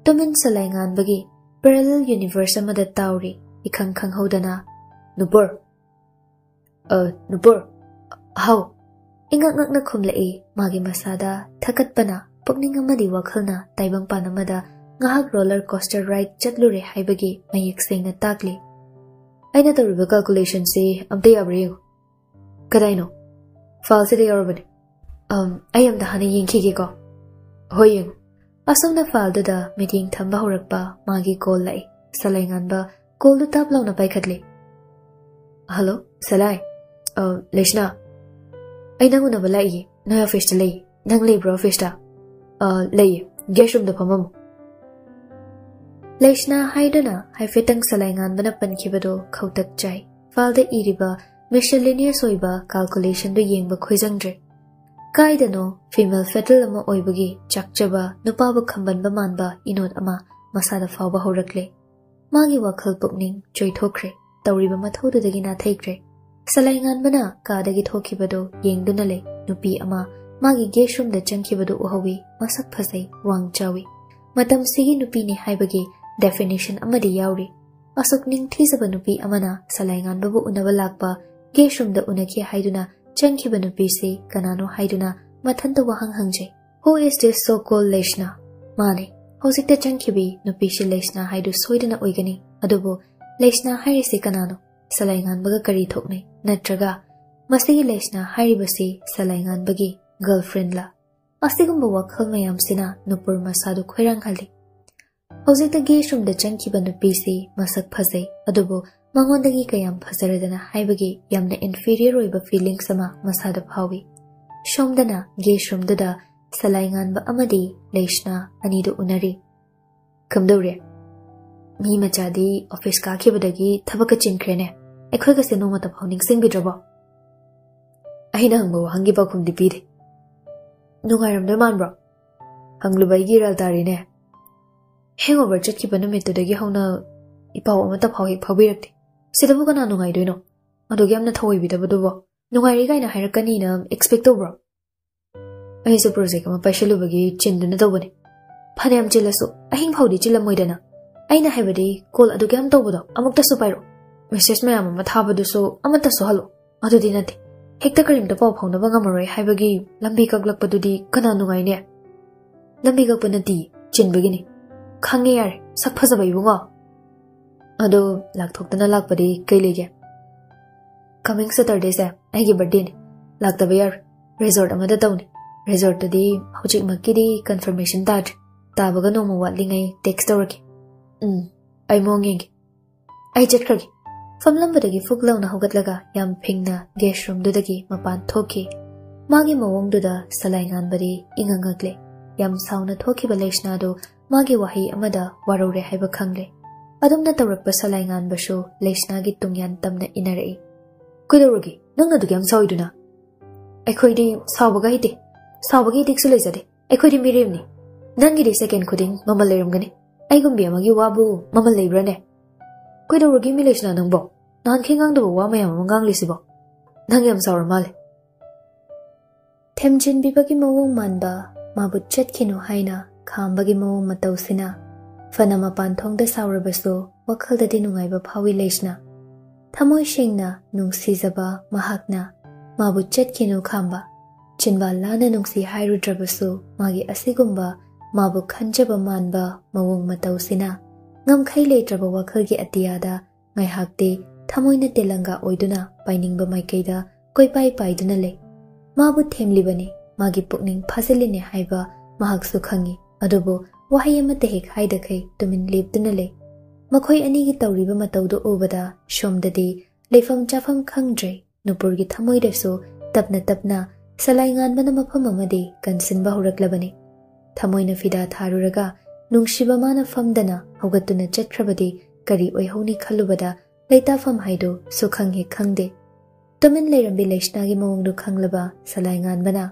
ꯇꯨꯃꯤꯟ ꯁꯂꯥꯏ ꯉꯥꯟꯕꯒꯤ parallel universe ꯑꯃꯗ ꯇꯥꯎꯔꯤ꯫ ꯏꯈꯪ ꯈꯪꯍꯧꯗꯅ, "ꯅꯨꯄꯨꯔ, ꯑ, ꯅꯨꯄꯨꯔ, ꯍꯥꯎ?" ꯏꯉꯛ ꯉꯛꯅ ꯈꯨꯝꯂꯛꯏ꯫ ꯃꯥꯒꯤ ꯃꯁꯥꯗ ꯊꯀꯠꯄꯅ, ꯄꯨꯛꯅꯤꯡ ꯑꯃꯗꯤ ꯋꯥꯈꯜꯅ ꯇꯥꯏꯕꯪꯄꯥꯟ ꯑꯃꯗ ꯉꯥꯏꯍꯥꯛ roller coaster ride ꯆꯠꯂꯨꯔꯦ ꯍꯥꯏꯕꯒꯤ ꯃꯌꯦꯛ ꯁꯦꯡꯅ ꯇꯥꯛꯂꯤ꯫ "ꯑꯩꯅ ꯇꯧꯔꯤꯕ calculationꯁꯤ ꯑꯝꯇ ꯌꯥꯕ꯭ꯔꯥ ꯌꯦꯡꯉꯨ꯫" "ꯀꯗꯥꯏꯅꯣ?" "Fileꯁꯤꯗ ꯌꯥꯎꯔꯕꯅꯦ꯫" "ꯑꯝ, ꯑꯩ ꯑꯝꯇ ꯍꯥꯟꯅ ꯌꯦꯡꯈꯤꯒꯦꯀꯣ꯫" "ꯍꯣꯏ, ꯌꯦꯡꯉꯨ꯫" ꯑꯁꯣꯝꯅ fileꯗꯨꯗ ꯃꯤꯠꯌꯦꯡ ꯊꯝꯕ ꯍꯧꯔꯛꯄ ꯃꯥꯒꯤ call ꯂꯥꯛꯏ꯫ ꯁꯂꯥꯏ ꯉꯥꯟꯕ callꯗꯨ ꯇꯥꯞ ꯂꯥꯎꯅ ꯄꯥꯏꯈꯠꯂꯤ꯫ "ꯍꯜꯂꯣ, ꯁꯂꯥꯏ꯫ ꯑ, ꯂꯩꯁꯅꯥ, ꯑꯩ ꯅꯪ ꯎꯅꯕ ꯂꯥꯛꯏꯌꯦ꯫ ꯅꯣꯏ ꯑꯣꯐꯤꯁꯇ ꯂꯩꯌꯦ꯫ ꯅꯪ ꯂꯩꯕ꯭ꯔꯣ ꯑꯣꯐꯤꯁꯇ?" "ꯑ, ꯂꯩꯌꯦ꯫ Guest roomꯗ ꯐꯝꯃꯝꯃꯨ꯫" ꯂꯩꯁꯅꯥ ꯍꯥꯏꯗꯨꯅ ꯍꯥꯏꯐꯦꯠꯇꯪ ꯁꯂꯥꯏ ꯉꯥꯟꯕꯅ ꯄꯟꯈꯤꯕꯗꯨ ꯈꯧꯇꯛ ꯆꯥꯏ꯫ Fileꯗ ꯏꯔꯤꯕ miscellaneous ꯑꯣꯏꯕ calculationꯗꯨ ꯌꯦꯡꯕ ꯈꯣꯏꯖꯪꯗ꯭ꯔꯦ꯫ ꯀꯥꯏꯗꯅꯣ female fatal ꯑꯃ ꯑꯣꯏꯕꯒꯤ ꯆꯥꯛꯆꯕ, ꯅꯨꯄꯥꯕꯨ ꯈꯝꯕꯟꯕ ꯃꯥꯟꯕ ꯏꯅꯣꯠ ꯑꯃ ꯃꯁꯥꯗ ꯐꯥꯎꯕ ꯍꯧꯔꯛꯂꯦ꯫ ꯃꯥꯒꯤ ꯋꯥꯈꯜ ꯄꯨꯛꯅꯤꯡ ꯆꯣꯏꯊꯣꯛꯈ꯭ꯔꯦ꯫ ꯇꯧꯔꯤꯕ ꯃꯊꯧꯗꯨꯗꯒꯤ ꯅꯥꯊꯩꯈ꯭ꯔꯦ꯫ ꯁꯂꯥꯏ ꯉꯥꯟꯕꯅ ꯀꯥꯗꯒꯤ ꯊꯣꯛꯈꯤꯕꯗꯨ ꯌꯦꯡꯗꯨꯅ ꯂꯩ꯫ ꯅꯨꯄꯤ ꯑꯃ ꯃꯥꯒꯤ guest roomꯗ ꯆꯪꯈꯤꯕꯗꯨ ꯎꯍꯧꯏ꯫ ꯃꯁꯛ ꯐꯖꯩ, ꯋꯥꯡ ꯆꯥꯎꯏ꯫ ꯃꯇꯝꯁꯤꯒꯤ ꯅꯨꯄꯤꯅꯤ ꯍꯥꯏꯕꯒꯤ definition ꯑꯃꯗꯤ ꯌꯥꯎꯔꯤ꯫ ꯑꯁꯨꯛ ꯅꯤꯡꯊꯤꯖꯕ ꯅꯨꯄꯤ ꯑꯃꯅ ꯁꯂꯥꯏ ꯉꯥꯟꯕꯕꯨ ꯎꯅꯕ ꯂꯥꯛꯄ, guest roomꯗ ꯎꯅꯈꯤ ꯍꯥꯏꯗꯨꯅ ꯆꯪꯈꯤꯕ ꯅꯨꯄꯤꯁꯤ ꯀꯅꯥꯅꯣ ꯍꯥꯏꯗꯨꯅ ꯃꯊꯟꯇ ꯋꯥꯍꯪ ꯍꯪꯖꯩ꯫ "Who is this so-called ꯂꯩꯁꯅꯥ?" "ꯃꯥꯅꯦ, ꯍꯧꯖꯤꯛꯇ ꯆꯪꯈꯤꯕꯤ ꯅꯨꯄꯤꯁꯤ ꯂꯩꯁꯅꯥ ꯍꯥꯏꯗꯨ ꯁꯣꯏꯗꯅ ꯑꯣꯏꯒꯅꯤ꯫ ꯑꯗꯨꯕꯨ ꯂꯩꯁꯅꯥ ꯍꯥꯏꯔꯤꯁꯤ ꯀꯅꯥꯅꯣ? ꯁꯂꯥꯏ ꯉꯥꯟꯕꯒ ꯀꯔꯤ ꯊꯣꯛꯅꯩ? ꯅꯠꯇ꯭ꯔꯒ ꯃꯁꯤꯒꯤ ꯂꯩꯁꯅꯥ ꯍꯥꯏꯔꯤꯕꯁꯤ ꯁꯂꯥꯏ ꯉꯥꯟꯕꯒꯤ girlfriendꯂ?" ꯑꯁꯤꯒꯨꯝꯕ ꯋꯥꯈꯜ ꯃꯌꯥꯝꯁꯤꯅ ꯅꯨꯄꯨꯔ ꯃꯁꯥꯗꯨ ꯈꯣꯏꯔꯥꯡꯍꯜꯂꯤ꯫ ꯍꯧꯖꯤꯛꯇ guest roomꯗ ꯆꯪꯈꯤꯕ ꯅꯨꯄꯤꯁꯤ ꯃꯁꯛ ꯐꯖꯩ, ꯑꯗꯨꯕꯨ ꯃꯉꯣꯟꯗꯒꯤ ꯀꯌꯥꯝ ꯐꯖꯔꯗꯅ ꯍꯥꯏꯕꯒꯤ ꯌꯥꯝꯅ inferior ꯑꯣꯏꯕ feelings ꯑꯃ ꯃꯁꯥꯗ ꯐꯥꯎꯏ꯫ ꯁꯣꯝꯗꯅ guest roomꯗꯨꯗ ꯁꯂꯥꯏ ꯉꯥꯟꯕ ꯑꯃꯗꯤ ꯂꯩꯁꯅꯥ ꯑꯅꯤꯗꯨ ꯎꯅꯔꯤ꯫ "ꯀꯝꯗꯧꯔꯦ? ꯃꯤ ꯃꯆꯥꯗꯤ ꯑꯣꯐꯤꯁ ꯀꯥꯈꯤꯕꯗꯒꯤ ꯊꯕꯛꯀ ꯆꯤꯟꯈ꯭ꯔꯦꯅꯦ꯫ ꯑꯩꯈꯣꯏꯒꯁꯦ ꯅꯣꯡꯃꯇ ꯐꯥꯎ ꯅꯤꯡꯁꯤꯡꯕꯤꯗ꯭ꯔꯕꯣ?" ꯑꯩꯅ ꯍꯪꯕ ꯋꯥꯍꯪꯒꯤ ꯄꯥꯎꯈꯨꯝꯗꯤ ꯄꯤꯗꯦ꯫ "ꯅꯨꯡꯉꯥꯏꯔꯝꯗꯣꯏ ꯃꯥꯟꯕ꯭ꯔꯣ?" ꯍꯪꯂꯨꯕ ꯑꯩꯒꯤ ꯏꯔꯥꯜ ꯇꯥꯔꯦꯅꯦ꯫ Hangover ꯆꯠꯈꯤꯕ ꯅꯨꯃꯤꯠꯇꯨꯗꯒꯤ ꯍꯧꯅ ꯏꯄꯥꯎ ꯑꯃꯠꯇ ꯐꯥꯎ ꯍꯦꯛ ꯐꯥꯎꯕꯤꯔꯛꯇꯦ꯫ ꯁꯤꯗꯕꯨ ꯀꯅꯥ ꯅꯨꯡꯉꯥꯏꯗꯣꯏꯅꯣ? ꯑꯗꯨꯛ ꯌꯥꯝꯅ ꯊꯑꯣꯏꯕꯤꯗꯕꯗꯨꯕꯣ꯫ ꯅꯨꯡꯉꯥꯏꯔꯤ ꯀꯥꯏꯅ ꯍꯥꯏꯔꯛꯀꯅꯤꯅ expect ꯇꯧꯕ꯭ꯔꯣ? ꯑꯩꯁꯨ ꯄ꯭ꯔꯣꯖꯦꯛ ꯑꯃ ꯄꯥꯏꯁꯤꯜꯂꯨꯕꯒꯤ ꯆꯤꯟꯗꯨꯅ ꯇꯧꯕꯅꯤ꯫ ꯐꯅꯌꯥꯝ ꯆꯤꯜꯂꯁꯨ ꯑꯍꯤꯡ ꯐꯥꯎꯗꯤ ꯆꯤꯜꯂꯝꯃꯣꯏꯗꯅ꯫ ꯑꯩꯅ ꯍꯥꯏꯕꯗꯤ ꯀꯣꯜ ꯑꯗꯨꯛ ꯌꯥꯝ ꯇꯧꯕꯗꯣ ꯑꯃꯨꯛꯇꯁꯨ ꯄꯥꯏꯔꯛꯑꯣ꯫ ꯃꯦꯁꯦꯖ ꯃꯌꯥꯝ ꯑꯃ ꯊꯥꯕꯗꯨꯁꯨ ꯑꯃꯠꯇꯁꯨ ꯍꯜꯂꯣ꯫ ꯑꯗꯨꯗꯤ ꯅꯠꯇꯦ, ꯍꯦꯛꯇ ꯀꯔꯤꯝꯇ ꯄꯥꯎ ꯐꯥꯎꯅꯕ ꯉꯝꯃꯔꯣꯏ ꯍꯥꯏꯕꯒꯤ ꯂꯝꯕꯤ ꯀꯛꯂꯛꯄꯗꯨꯗꯤ ꯀꯅꯥ ꯅꯨꯡꯉꯥꯏꯅꯦ? ꯂꯝꯕꯤ ꯀꯛꯄ ꯅꯠꯇꯦ, ꯆꯤꯟꯕꯒꯤꯅꯤ꯫ ꯈꯪꯉꯦ ꯌꯥꯔꯦ, ꯁꯛ ꯐꯖꯕ ꯏꯕꯨꯡꯉꯣ꯫ ꯑꯗꯣ ꯂꯥꯛꯊꯣꯛꯇꯅ ꯂꯥꯛꯄꯗꯤ ꯀꯩ ꯂꯩꯒꯦ? ꯀꯃꯤꯡ ꯁꯦꯇꯔꯗꯦꯁꯦ ꯑꯩꯒꯤ ꯕꯔꯊꯗꯦꯅꯤ, ꯂꯥꯛꯇꯕ ꯌꯥꯔꯣꯏ꯫ ꯔꯤꯖꯣꯔꯠ ꯑꯃꯗ ꯇꯧꯅꯤ꯫ ꯔꯤꯖꯣꯔꯠꯇꯨꯗꯤ ꯍꯧꯖꯤꯛꯃꯛꯀꯤꯗꯤ ꯀꯟꯐꯔꯃꯦꯁꯟ ꯇꯥꯗ꯭ꯔꯤ꯫ ꯇꯥꯕꯒ ꯅꯣꯡꯃ ꯋꯥꯠꯂꯤꯉꯩ ꯇꯦꯛꯁ ꯇꯧꯔꯛꯀꯦ꯫ ꯎꯝ, ꯑꯩ ꯃꯑꯣꯡ ꯌꯦꯡꯒꯦ꯫ ꯑꯩ ꯆꯠꯈ꯭ꯔꯒꯦ꯫ ꯐꯝꯂꯝꯕꯗꯒꯤ ꯐꯨꯛ ꯂꯥꯎꯅ ꯍꯧꯒꯠꯂꯒ ꯌꯥꯝ ꯐꯤꯡꯅ ꯒꯦꯁ ꯔꯨꯝꯗꯨꯗꯒꯤ ꯃꯄꯥꯟ ꯊꯣꯛꯈꯤ꯫ ꯃꯥꯒꯤ ꯃꯑꯣꯡꯗꯨꯗ ꯁꯂꯥꯏ ꯉꯥꯟꯕꯗꯤ ꯏꯉꯛ ꯉꯛꯂꯦ꯫ ꯌꯥꯝ ꯁꯥꯎꯅ ꯊꯣꯛꯈꯤꯕ ꯂꯩꯁꯅꯥꯗꯨ ꯃꯥꯒꯤ ꯋꯥꯍꯩ ꯑꯃꯗ ꯋꯥꯔꯧꯔꯦ ꯍꯥꯏꯕ ꯈꯪꯂꯦ꯫ ꯑꯗꯨꯝꯅ ꯇꯧꯔꯛꯄ ꯁꯂꯥꯏ ꯉꯥꯟꯕꯁꯨ ꯂꯩꯁꯅꯥꯒꯤ ꯇꯨꯡꯌꯥꯟ ꯇꯝꯅ ꯏꯟꯅꯔꯛꯏ꯫ "ꯀꯩꯗꯧꯔꯒꯦ? ꯅꯪꯅ ꯑꯗꯨꯛ ꯌꯥꯝ ꯁꯥꯎꯏꯗꯨꯅ?" "ꯑꯩꯈꯣꯏꯗꯤ ꯁꯥꯎꯕꯒ ꯍꯩꯇꯦ꯫ ꯁꯥꯎꯕꯒꯤ ꯏꯊꯤꯛꯁꯨ ꯂꯩꯖꯗꯦ꯫ ꯑꯩꯈꯣꯏꯗꯤ ꯃꯤꯔꯦꯝꯅꯤ꯫ ꯅꯪꯒꯤꯗꯤ ꯁꯦꯀꯦꯟ ꯈꯨꯗꯤꯡ ꯃꯃꯜ ꯂꯩꯔꯝꯒꯅꯤ꯫ ꯑꯩꯒꯨꯝꯕꯤ ꯑꯃꯒꯤ ꯋꯥꯕꯨ ꯃꯃꯜ ꯂꯩꯕ꯭ꯔꯥꯅꯦ?" "ꯀꯩꯗꯧꯔꯒꯦ ꯃꯤ ꯂꯩꯁꯅꯥ ꯅꯪꯕꯣ? ꯅꯍꯥꯟꯈꯩ ꯉꯥꯡꯗꯕ ꯋꯥ ꯃꯌꯥꯝ ꯑꯃ ꯉꯥꯡꯂꯤꯁꯤꯕꯣ? ꯅꯪ ꯌꯥꯝ ꯁꯥꯎꯔ ꯃꯥꯜꯂꯦ꯫" ꯊꯦꯝꯖꯤꯟꯕꯤꯕꯒꯤ ꯃꯑꯣꯡ ꯃꯥꯟꯕ, ꯃꯥꯕꯨ ꯆꯠꯈꯤꯅꯨ ꯍꯥꯏꯅ ꯈꯥꯝꯕꯒꯤ ꯃꯑꯣꯡ ꯃꯇꯧꯁꯤꯅ ꯐꯅ ꯃꯄꯥꯟ ꯊꯣꯡꯗ ꯁꯥꯎꯔꯕꯁꯨ ꯋꯥꯈꯜꯗꯗꯤ ꯅꯨꯡꯉꯥꯏꯕ ꯐꯥꯎꯏ ꯂꯩꯁꯅꯥ꯫ ꯊꯃꯣꯏ ꯁꯦꯡꯅ ꯅꯨꯡꯁꯤꯖꯕ ꯃꯍꯥꯛꯅ ꯃꯥꯕꯨ ꯆꯠꯈꯤꯅꯨ ꯈꯥꯝꯕ, ꯆꯤꯟꯕꯥꯜ ꯂꯥꯅ ꯅꯨꯡꯁꯤ ꯍꯥꯏꯔꯨꯗ꯭ꯔꯕꯁꯨ ꯃꯥꯒꯤ ꯑꯁꯤꯒꯨꯝꯕ ꯃꯥꯕꯨ ꯈꯟꯖꯕ ꯃꯥꯟꯕ ꯃꯑꯣꯡ ꯃꯇꯧꯁꯤꯅ ꯉꯝꯈꯩ ꯂꯩꯇ꯭ꯔꯕ ꯋꯥꯈꯜꯒꯤ ꯑꯇꯤꯌꯥꯗ ꯉꯥꯏꯍꯥꯛꯇꯤ ꯊꯃꯣꯏꯅ ꯇꯦꯂꯪꯒꯥ ꯑꯣꯏꯗꯨꯅ ꯄꯥꯏꯅꯤꯡꯕ ꯃꯥꯏꯀꯩꯗ ꯀꯣꯏꯄꯥꯏ ꯄꯥꯏꯗꯨꯅ ꯂꯩ꯫ ꯃꯥꯕꯨ ꯊꯦꯝꯂꯤꯕꯅꯤ, ꯃꯥꯒꯤ ꯄꯨꯛꯅꯤꯡ ꯐꯥꯖꯤꯜꯂꯤꯅꯦ ꯍꯥꯏꯕ ꯃꯍꯥꯛꯁꯨ ꯈꯪꯏ꯫ ꯑꯗꯨꯕꯨ ꯋꯥꯍꯩ ꯑꯃꯠꯇ ꯍꯦꯛ ꯍꯥꯏꯗꯈꯩ ꯇꯨꯃꯤꯟ ꯂꯦꯞꯇꯨꯅ ꯂꯩ꯫ ꯃꯈꯣꯏ ꯑꯅꯤꯒꯤ ꯇꯧꯔꯤꯕ ꯃꯇꯧꯗꯨ ꯎꯕꯗ ꯁꯣꯝꯗꯗꯤ ꯂꯩꯐꯝ ꯆꯥꯐꯝ ꯈꯪꯗ꯭ꯔꯦ꯫ ꯅꯨꯄꯨꯔꯒꯤ ꯊꯃꯣꯏꯗꯁꯨ ꯇꯞꯅ ꯇꯞꯅ ꯁꯂꯥꯏ ꯉꯥꯟꯕꯅ ꯃꯐꯝ ꯑꯃꯗꯤ ꯀꯟꯁꯤꯟꯕ ꯍꯧꯔꯛꯂꯕꯅꯤ꯫ ꯊꯃꯣꯏꯅ ꯐꯤꯗꯥ ꯊꯥꯔꯨꯔꯒ ꯅꯨꯡꯁꯤꯕ ꯃꯥꯅ ꯐꯝꯗꯅ ꯍꯧꯒꯠꯇꯨꯅ ꯆꯠꯈ꯭ꯔꯕꯗꯤ ꯀꯔꯤ ꯑꯣꯏꯍꯧꯅꯤ ꯈꯜꯂꯨꯕꯗ ꯂꯩꯇꯥꯐꯝ ꯍꯥꯏꯗꯨ ꯁꯨꯈꯪ ꯍꯦꯛ ꯈꯪꯗꯦ꯫ ꯇꯨꯃꯤꯟ ꯂꯩꯔꯝꯕꯤ ꯂꯩꯁꯅꯥꯒꯤ ꯃꯑꯣꯡꯗꯨ ꯈꯪꯂꯕ ꯁꯂꯥꯏ ꯉꯥꯟꯕꯅ,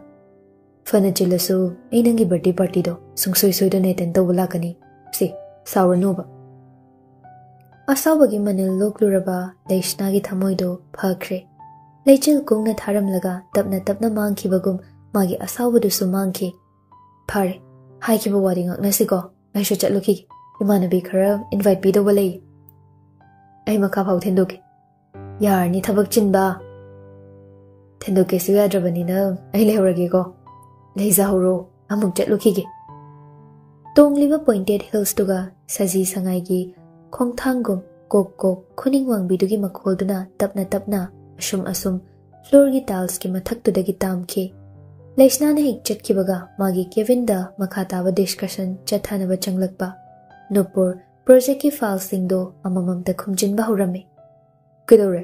"ꯐꯅ ꯆꯤꯜꯂꯁꯨ ꯑꯩ ꯅꯪꯒꯤ ꯕꯥꯔꯗꯦ ꯄꯥꯔꯇꯤꯗꯣ ꯁꯨꯡꯁꯣꯏ ꯁꯣꯏꯗꯅ ꯑꯦꯇꯦꯟ ꯇꯧꯕ ꯂꯥꯛꯀꯅꯤ꯫ ꯁꯤ, ꯁꯥꯎꯔꯅꯨꯕ꯫" ꯑꯁꯥꯎꯕꯒꯤ ꯃꯅꯤꯜ ꯂꯣꯛꯂꯨꯔꯕ ꯂꯩꯁꯅꯥꯒꯤ ꯊꯃꯣꯏꯗꯨ ꯐꯈ꯭ꯔꯦ꯫ ꯂꯩꯆꯤꯜ ꯀꯨꯡꯅ ꯊꯥꯔꯝꯂꯒ ꯇꯞꯅ ꯇꯞꯅ ꯃꯥꯡꯈꯤꯕꯒꯨꯝ ꯃꯥꯒꯤ ꯑꯁꯥꯎꯕꯗꯨꯁꯨ ꯃꯥꯡꯈꯤ꯫ "ꯐꯔꯦ, ꯍꯥꯏꯈꯤꯕ ꯋꯥꯗꯤ ꯉꯥꯛꯅꯁꯤꯀꯣ꯫ ꯑꯩꯁꯨ ꯆꯠꯂꯨꯈꯤꯒꯦ꯫ ꯏꯃꯥꯟꯅꯕꯤ ꯈꯔ invite ꯄꯤꯗꯧꯕ ꯂꯩ꯫ ꯑꯩ ꯃꯈꯥ ꯐꯥꯎ ꯊꯤꯟꯗꯣꯛꯀꯦ꯫ ꯌꯥꯔꯅꯤ, ꯊꯕꯛ ꯆꯤꯟꯕ꯫ ꯊꯤꯟꯗꯣꯛꯀꯦꯁꯨ ꯌꯥꯗ꯭ꯔꯕꯅꯤꯅ ꯑꯩ ꯂꯩꯍꯧꯔꯒꯦꯀꯣ꯫ ꯂꯩꯖꯍꯧꯔꯣ, ꯑꯃꯨꯛ ꯆꯠꯂꯨꯈꯤꯒꯦ"꯫ ꯇꯣꯡꯂꯤꯕ pointed heelsꯇꯨꯒ ꯁꯖꯤ ꯁꯉꯥꯏꯒꯤ ꯈꯣꯡꯊꯥꯡꯒꯨꯝ ꯀꯣꯛ ꯀꯣꯛ ꯈꯨꯅꯤꯡ ꯋꯥꯡꯕꯤꯗꯨꯒꯤ ꯃꯈꯣꯜꯗꯨꯅ ꯇꯞꯅ ꯇꯞꯅ ꯑꯁꯨꯝ ꯑꯁꯨꯝ floorꯒꯤ tilesꯀꯤ ꯃꯊꯛꯇꯨꯗꯒꯤ ꯇꯥꯝꯈꯤ꯫ ꯂꯩꯁꯅꯥꯅ ꯍꯦꯛ ꯆꯠꯈꯤꯕꯒ ꯃꯥꯒꯤ cabinꯗ ꯃꯈꯥ ꯇꯥꯕ discussion ꯆꯠꯊꯅꯕ ꯆꯪꯂꯛꯄ꯫ ꯅꯨꯄꯨꯔ projectꯀꯤ fileꯁꯤꯡꯗꯣ ꯑꯃꯃꯝꯇ ꯈꯨꯝꯖꯤꯟꯕ ꯍꯧꯔꯝꯃꯤ꯫ "ꯀꯩꯗꯧꯔꯦ?"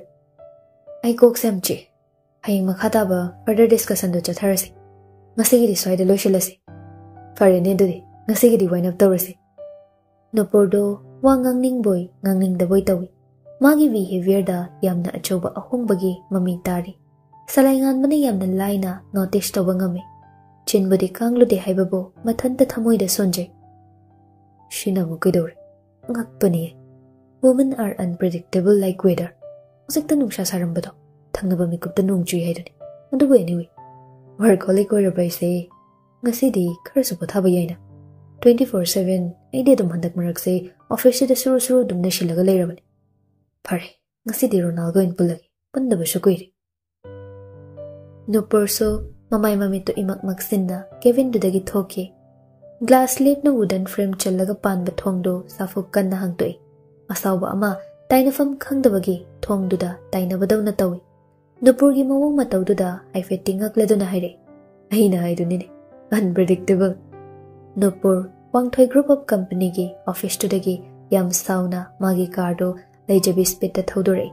"ꯑꯩ ꯀꯣꯛꯁꯦ ꯌꯥꯝ ꯆꯤꯛꯑꯦ꯫ ꯍꯌꯦꯡ ꯃꯈꯥ ꯇꯥꯕ further discussionꯗꯣ ꯆꯠꯊꯔꯁꯤ꯫ ꯉꯁꯤꯒꯤꯗꯤ ꯁ꯭ꯋꯥꯏꯗ ꯂꯣꯏꯁꯤꯜꯂꯁꯤ"꯫ "ꯐꯔꯦꯅꯦ, ꯑꯗꯨꯗꯤ ꯉꯁꯤꯒꯤꯗꯤ wind up ꯇꯧꯔꯁꯤ"꯫ ꯅꯨꯄꯨꯔꯗꯣ ꯋꯥ ꯉꯥꯡꯅꯤꯡꯕꯣꯏ ꯉꯥꯡꯅꯤꯡꯗꯕꯣꯏ ꯇꯧꯏ꯫ ꯃꯥꯒꯤ behaviorꯗ ꯌꯥꯝꯅ ꯑꯆꯧꯕ ꯑꯍꯣꯡꯕꯒꯤ ꯃꯃꯤ ꯇꯥꯔꯤ꯫ ꯁꯂꯥꯏꯉꯥꯟꯕꯅ ꯌꯥꯝꯅ ꯂꯥꯏꯅ notice ꯇꯧꯕ ꯉꯝꯃꯤ꯫ ꯆꯤꯟꯕꯨꯗꯤ ꯀꯥꯡꯂꯨꯗꯦ ꯍꯥꯏꯕꯕꯨ ꯃꯊꯟꯇ ꯊꯃꯣꯏꯗ ꯁꯣꯟꯖꯩ꯫ "ꯁꯤꯅ ꯑꯃꯨꯛ ꯀꯩꯗꯧꯔꯦ? ꯉꯛꯄꯅꯤꯌꯦ꯫ Women are unpredictable like weather꯫ ꯍꯧꯖꯤꯛꯇ ꯅꯨꯡꯁꯥ ꯁꯥꯔꯝꯕꯗꯣ ꯊꯪꯅꯕ ꯃꯤꯀꯨꯞꯇ ꯅꯣꯡ ꯆꯨꯏ ꯍꯥꯏꯗꯨꯅꯤ꯫ ꯑꯗꯨꯕꯨ anyway, workaholic ꯑꯣꯏꯔꯕ ꯑꯩꯁꯦ ꯉꯁꯤꯗꯤ ꯈꯔꯁꯨ ꯄꯣꯊꯥꯕ ꯌꯥꯏꯅ꯫ Twenty four seven ꯑꯩꯗꯤ ꯑꯗꯨꯝ ꯍꯟꯗꯛ ꯃꯔꯛꯁꯦ officeꯁꯤꯗ ꯁꯨꯔꯨ ꯁꯨꯔꯨ ꯑꯗꯨꯝ ꯅꯩꯁꯤꯜꯂꯒ ꯂꯩꯔꯕꯅꯤ꯫ ꯐꯔꯦ, ꯉꯁꯤꯗꯤ ꯔꯣꯅꯥꯜꯒ ꯑꯣꯏꯅ ꯄꯨꯜꯂꯒꯦ, ꯄꯨꯟꯗꯕꯁꯨ ꯀꯨꯏꯔꯦ"꯫ ꯅꯨꯄꯨꯔꯁꯨ ꯃꯃꯥꯏ ꯃꯃꯤꯠꯇꯨ ꯏꯃꯛ ꯃꯛꯁꯤꯟꯅ cabinꯗꯨꯗꯒꯤ ꯊꯣꯛꯈꯤ꯫ Glass ꯂꯦꯞꯅ wooden frame ꯆꯜꯂꯒ ꯄꯥꯟꯕ ꯊꯣꯡꯗꯨ ꯁꯥꯐꯨ ꯀꯟꯅ ꯍꯥꯡꯗꯣꯛꯏ꯫ ꯑꯁꯥꯎꯕ ꯑꯃ ꯇꯥꯏꯅꯐꯝ ꯈꯪꯗꯕꯒꯤ ꯊꯣꯡꯗꯨꯗ ꯇꯥꯏꯅꯕꯗꯧꯅ ꯇꯧꯏ꯫ ꯅꯨꯄꯨꯔꯒꯤ ꯃꯑꯣꯡ ꯃꯇꯧꯗꯨꯗ ꯍꯥꯏꯐꯦꯠꯇꯤ ꯉꯛꯂꯗꯨꯅ ꯍꯥꯏꯔꯛꯏ, "ꯑꯩꯅ ꯍꯥꯏꯗꯨꯅꯤꯅꯦ, unpredictable"꯫ ꯅꯨꯄꯨꯔ, ꯋꯥꯡꯊꯣꯏ Group of Companyꯒꯤ officeꯇꯨꯗꯒꯤ ꯌꯥꯝ ꯁꯥꯎꯅ ꯃꯥꯒꯤ carꯗꯨ ꯂꯩꯖꯕꯤ speedꯇ ꯊꯧꯗꯣꯔꯛꯏ꯫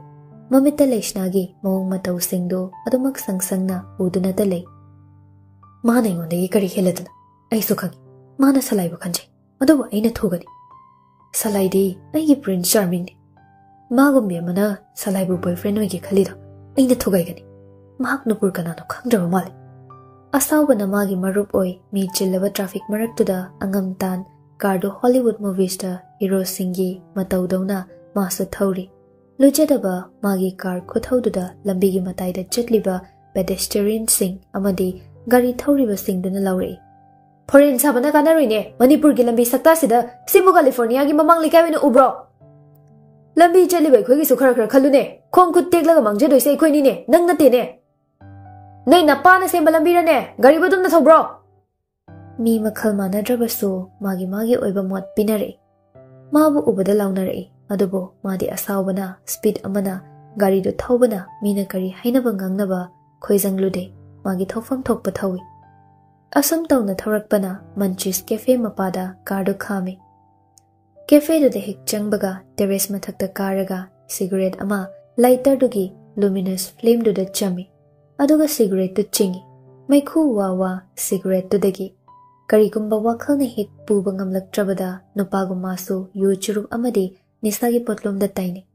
ꯃꯃꯤꯠꯇ ꯂꯩꯁꯅꯥꯒꯤ ꯃꯑꯣꯡ ꯃꯇꯧꯁꯤꯡꯗꯨ ꯑꯗꯨꯃꯛ ꯁꯪ ꯁꯪꯅ ꯎꯗꯨꯅꯇ ꯂꯩ꯫ "ꯃꯥꯅ ꯑꯩꯉꯣꯟꯗꯒꯤ ꯀꯔꯤ ꯍꯦꯜꯂꯗꯅ? ꯑꯩꯁꯨ ꯈꯪꯏ, ꯃꯥꯅ ꯁꯂꯥꯏꯕꯨ ꯈꯟꯖꯩ, ꯑꯗꯨꯕꯨ ꯑꯩꯅ ꯊꯨꯒꯅꯤ꯫ ꯁꯂꯥꯏꯗꯤ ꯑꯩꯒꯤ Prince Charmingꯅꯤ꯫ ꯃꯥꯒꯨꯝꯕꯤ ꯑꯃꯅ ꯁꯂꯥꯏꯕꯨ boyfriend ꯑꯣꯏꯒꯦ ꯈꯜꯂꯤꯗꯣ ꯑꯩꯅ ꯊꯨꯒꯥꯏꯒꯅꯤ꯫ ꯃꯍꯥꯛ ꯅꯨꯄꯨꯔ ꯀꯅꯥꯅꯣ ꯈꯪꯗ꯭ꯔꯕ ꯃꯥꯜꯂꯦ"꯫ ꯑꯁꯥꯎꯕꯅ ꯃꯥꯒꯤ ꯃꯔꯨꯞ ꯑꯣꯏ ꯃꯤ ꯆꯤꯜꯂꯕ traffic ꯃꯔꯛꯇꯨꯗ ꯑꯉꯝ ꯇꯥꯟ carꯗꯨ Hollywood moviesꯇ heroꯁꯤꯡꯒꯤ ꯃꯇꯧꯗꯧꯅ ꯃꯥꯁꯨ ꯊꯧꯔꯤ꯫ ꯂꯨꯖꯗꯕ ꯃꯥꯒꯤ car ꯈꯨꯊꯧꯗꯨꯗ ꯂꯝꯕꯤꯒꯤ ꯃꯇꯥꯏꯗ ꯆꯠꯂꯤꯕ pedestrianꯁꯤꯡ ꯑꯃꯗꯤ ꯒꯥꯔꯤ ꯊꯧꯔꯤꯕꯁꯤꯡꯗꯨꯅ ꯂꯥꯎꯔꯛꯏ꯫ "ꯐꯣꯔꯦꯟ ꯁꯥꯕꯅ ꯀꯥꯟꯅꯔꯣꯏꯅꯦ, ꯃꯅꯤꯄꯨꯔꯒꯤ ꯂꯝꯕꯤ ꯁꯛꯇꯥꯁꯤꯗ꯫ ꯁꯤꯕꯨ ꯀꯥꯂꯤꯐꯣꯔꯅꯤꯌꯥꯒꯤ ꯃꯃꯥꯡ ꯂꯩꯀꯥꯏ ꯑꯣꯏꯅ ꯎꯕ꯭ꯔꯣ? ꯂꯝꯕꯤ ꯆꯠꯂꯤꯕ ꯑꯩꯈꯣꯏꯒꯤꯁꯨ ꯈꯔ ꯈꯔ ꯈꯜꯂꯨꯅꯦ꯫ ꯈꯣꯡ ꯈꯨꯠ ꯇꯦꯛꯂꯒ ꯃꯥꯡꯖꯗꯣꯏꯁꯦ ꯑꯩꯈꯣꯏꯅꯤꯅꯦ, ꯅꯪ ꯅꯠꯇꯦꯅꯦ꯫ ꯅꯣꯏ ꯅꯄꯥꯅ ꯁꯦꯝꯕ ꯂꯝꯕꯤꯔꯅꯦ? ꯒꯥꯔꯤꯕꯨ ꯑꯗꯨꯝꯅ ꯊꯧꯕ꯭ꯔꯣ?" ꯃꯤ ꯃꯈꯜ ꯃꯥꯟꯅꯗ꯭ꯔꯕꯁꯨ ꯃꯥꯒꯤ ꯃꯥꯒꯤ ꯑꯣꯏꯕ ꯃꯣꯠ ꯄꯤꯅꯔꯛꯏ꯫ ꯃꯥꯕꯨ ꯎꯕꯗ ꯂꯥꯎꯅꯔꯛꯏ, ꯑꯗꯨꯕꯨ ꯃꯥꯗꯤ ꯑꯁꯥꯎꯕꯅ, ꯁ꯭ꯄꯤꯗ ꯑꯃꯅ ꯒꯥꯔꯤꯗꯨ ꯊꯧꯕꯅ ꯃꯤꯅ ꯀꯔꯤ ꯍꯥꯏꯅꯕ ꯉꯥꯡꯅꯕ ꯈꯣꯏꯖꯪꯂꯨꯗꯦ꯫ ꯃꯥꯒꯤ ꯊꯧꯐꯝ ꯊꯣꯛꯄ ꯊꯧꯏ꯫ ꯑꯁꯨꯝ ꯇꯧꯅ ꯊꯧꯔꯛꯄꯅ ꯃꯟꯆꯤꯁ ꯀꯦꯐꯦ ꯃꯄꯥꯗ ꯀꯥꯔꯗꯨ ꯈꯥꯝꯃꯤ꯫ ꯀꯦꯐꯦꯗꯨꯗ ꯍꯦꯛ ꯆꯪꯕꯒ ꯇꯦꯔꯦꯁ ꯃꯊꯛꯇ ꯀꯥꯔꯒ ꯁꯤꯒꯔꯦꯠ ꯑꯃ ꯂꯥꯏꯇꯔꯗꯨꯒꯤ ꯂꯨꯃꯤꯅꯁ ꯐ꯭ꯂꯦꯝꯗꯨꯗ ꯆꯝꯃꯤ꯫ ꯑꯗꯨꯒ ꯁꯤꯒꯔꯦꯠꯇꯨ ꯆꯤꯡꯏ꯫ ꯃꯩꯈꯨ ꯋꯥ ꯋꯥ ꯁꯤꯒꯔꯦꯠꯇꯨꯗꯒꯤ꯫ ꯀꯔꯤꯒꯨꯝꯕ ꯋꯥꯈꯜꯅ ꯍꯦꯛ ꯄꯨꯕ ꯉꯝꯂꯛꯇ꯭ꯔꯕꯗ ꯅꯨꯄꯥꯒꯨꯝ ꯃꯥꯁꯨ ꯌꯨ ꯆꯨꯔꯨꯞ ꯑꯃꯗꯤ ꯅꯤꯁꯥꯒꯤ ꯄꯣꯠꯂꯨꯝꯗ ꯇꯥꯏꯅꯩ꯫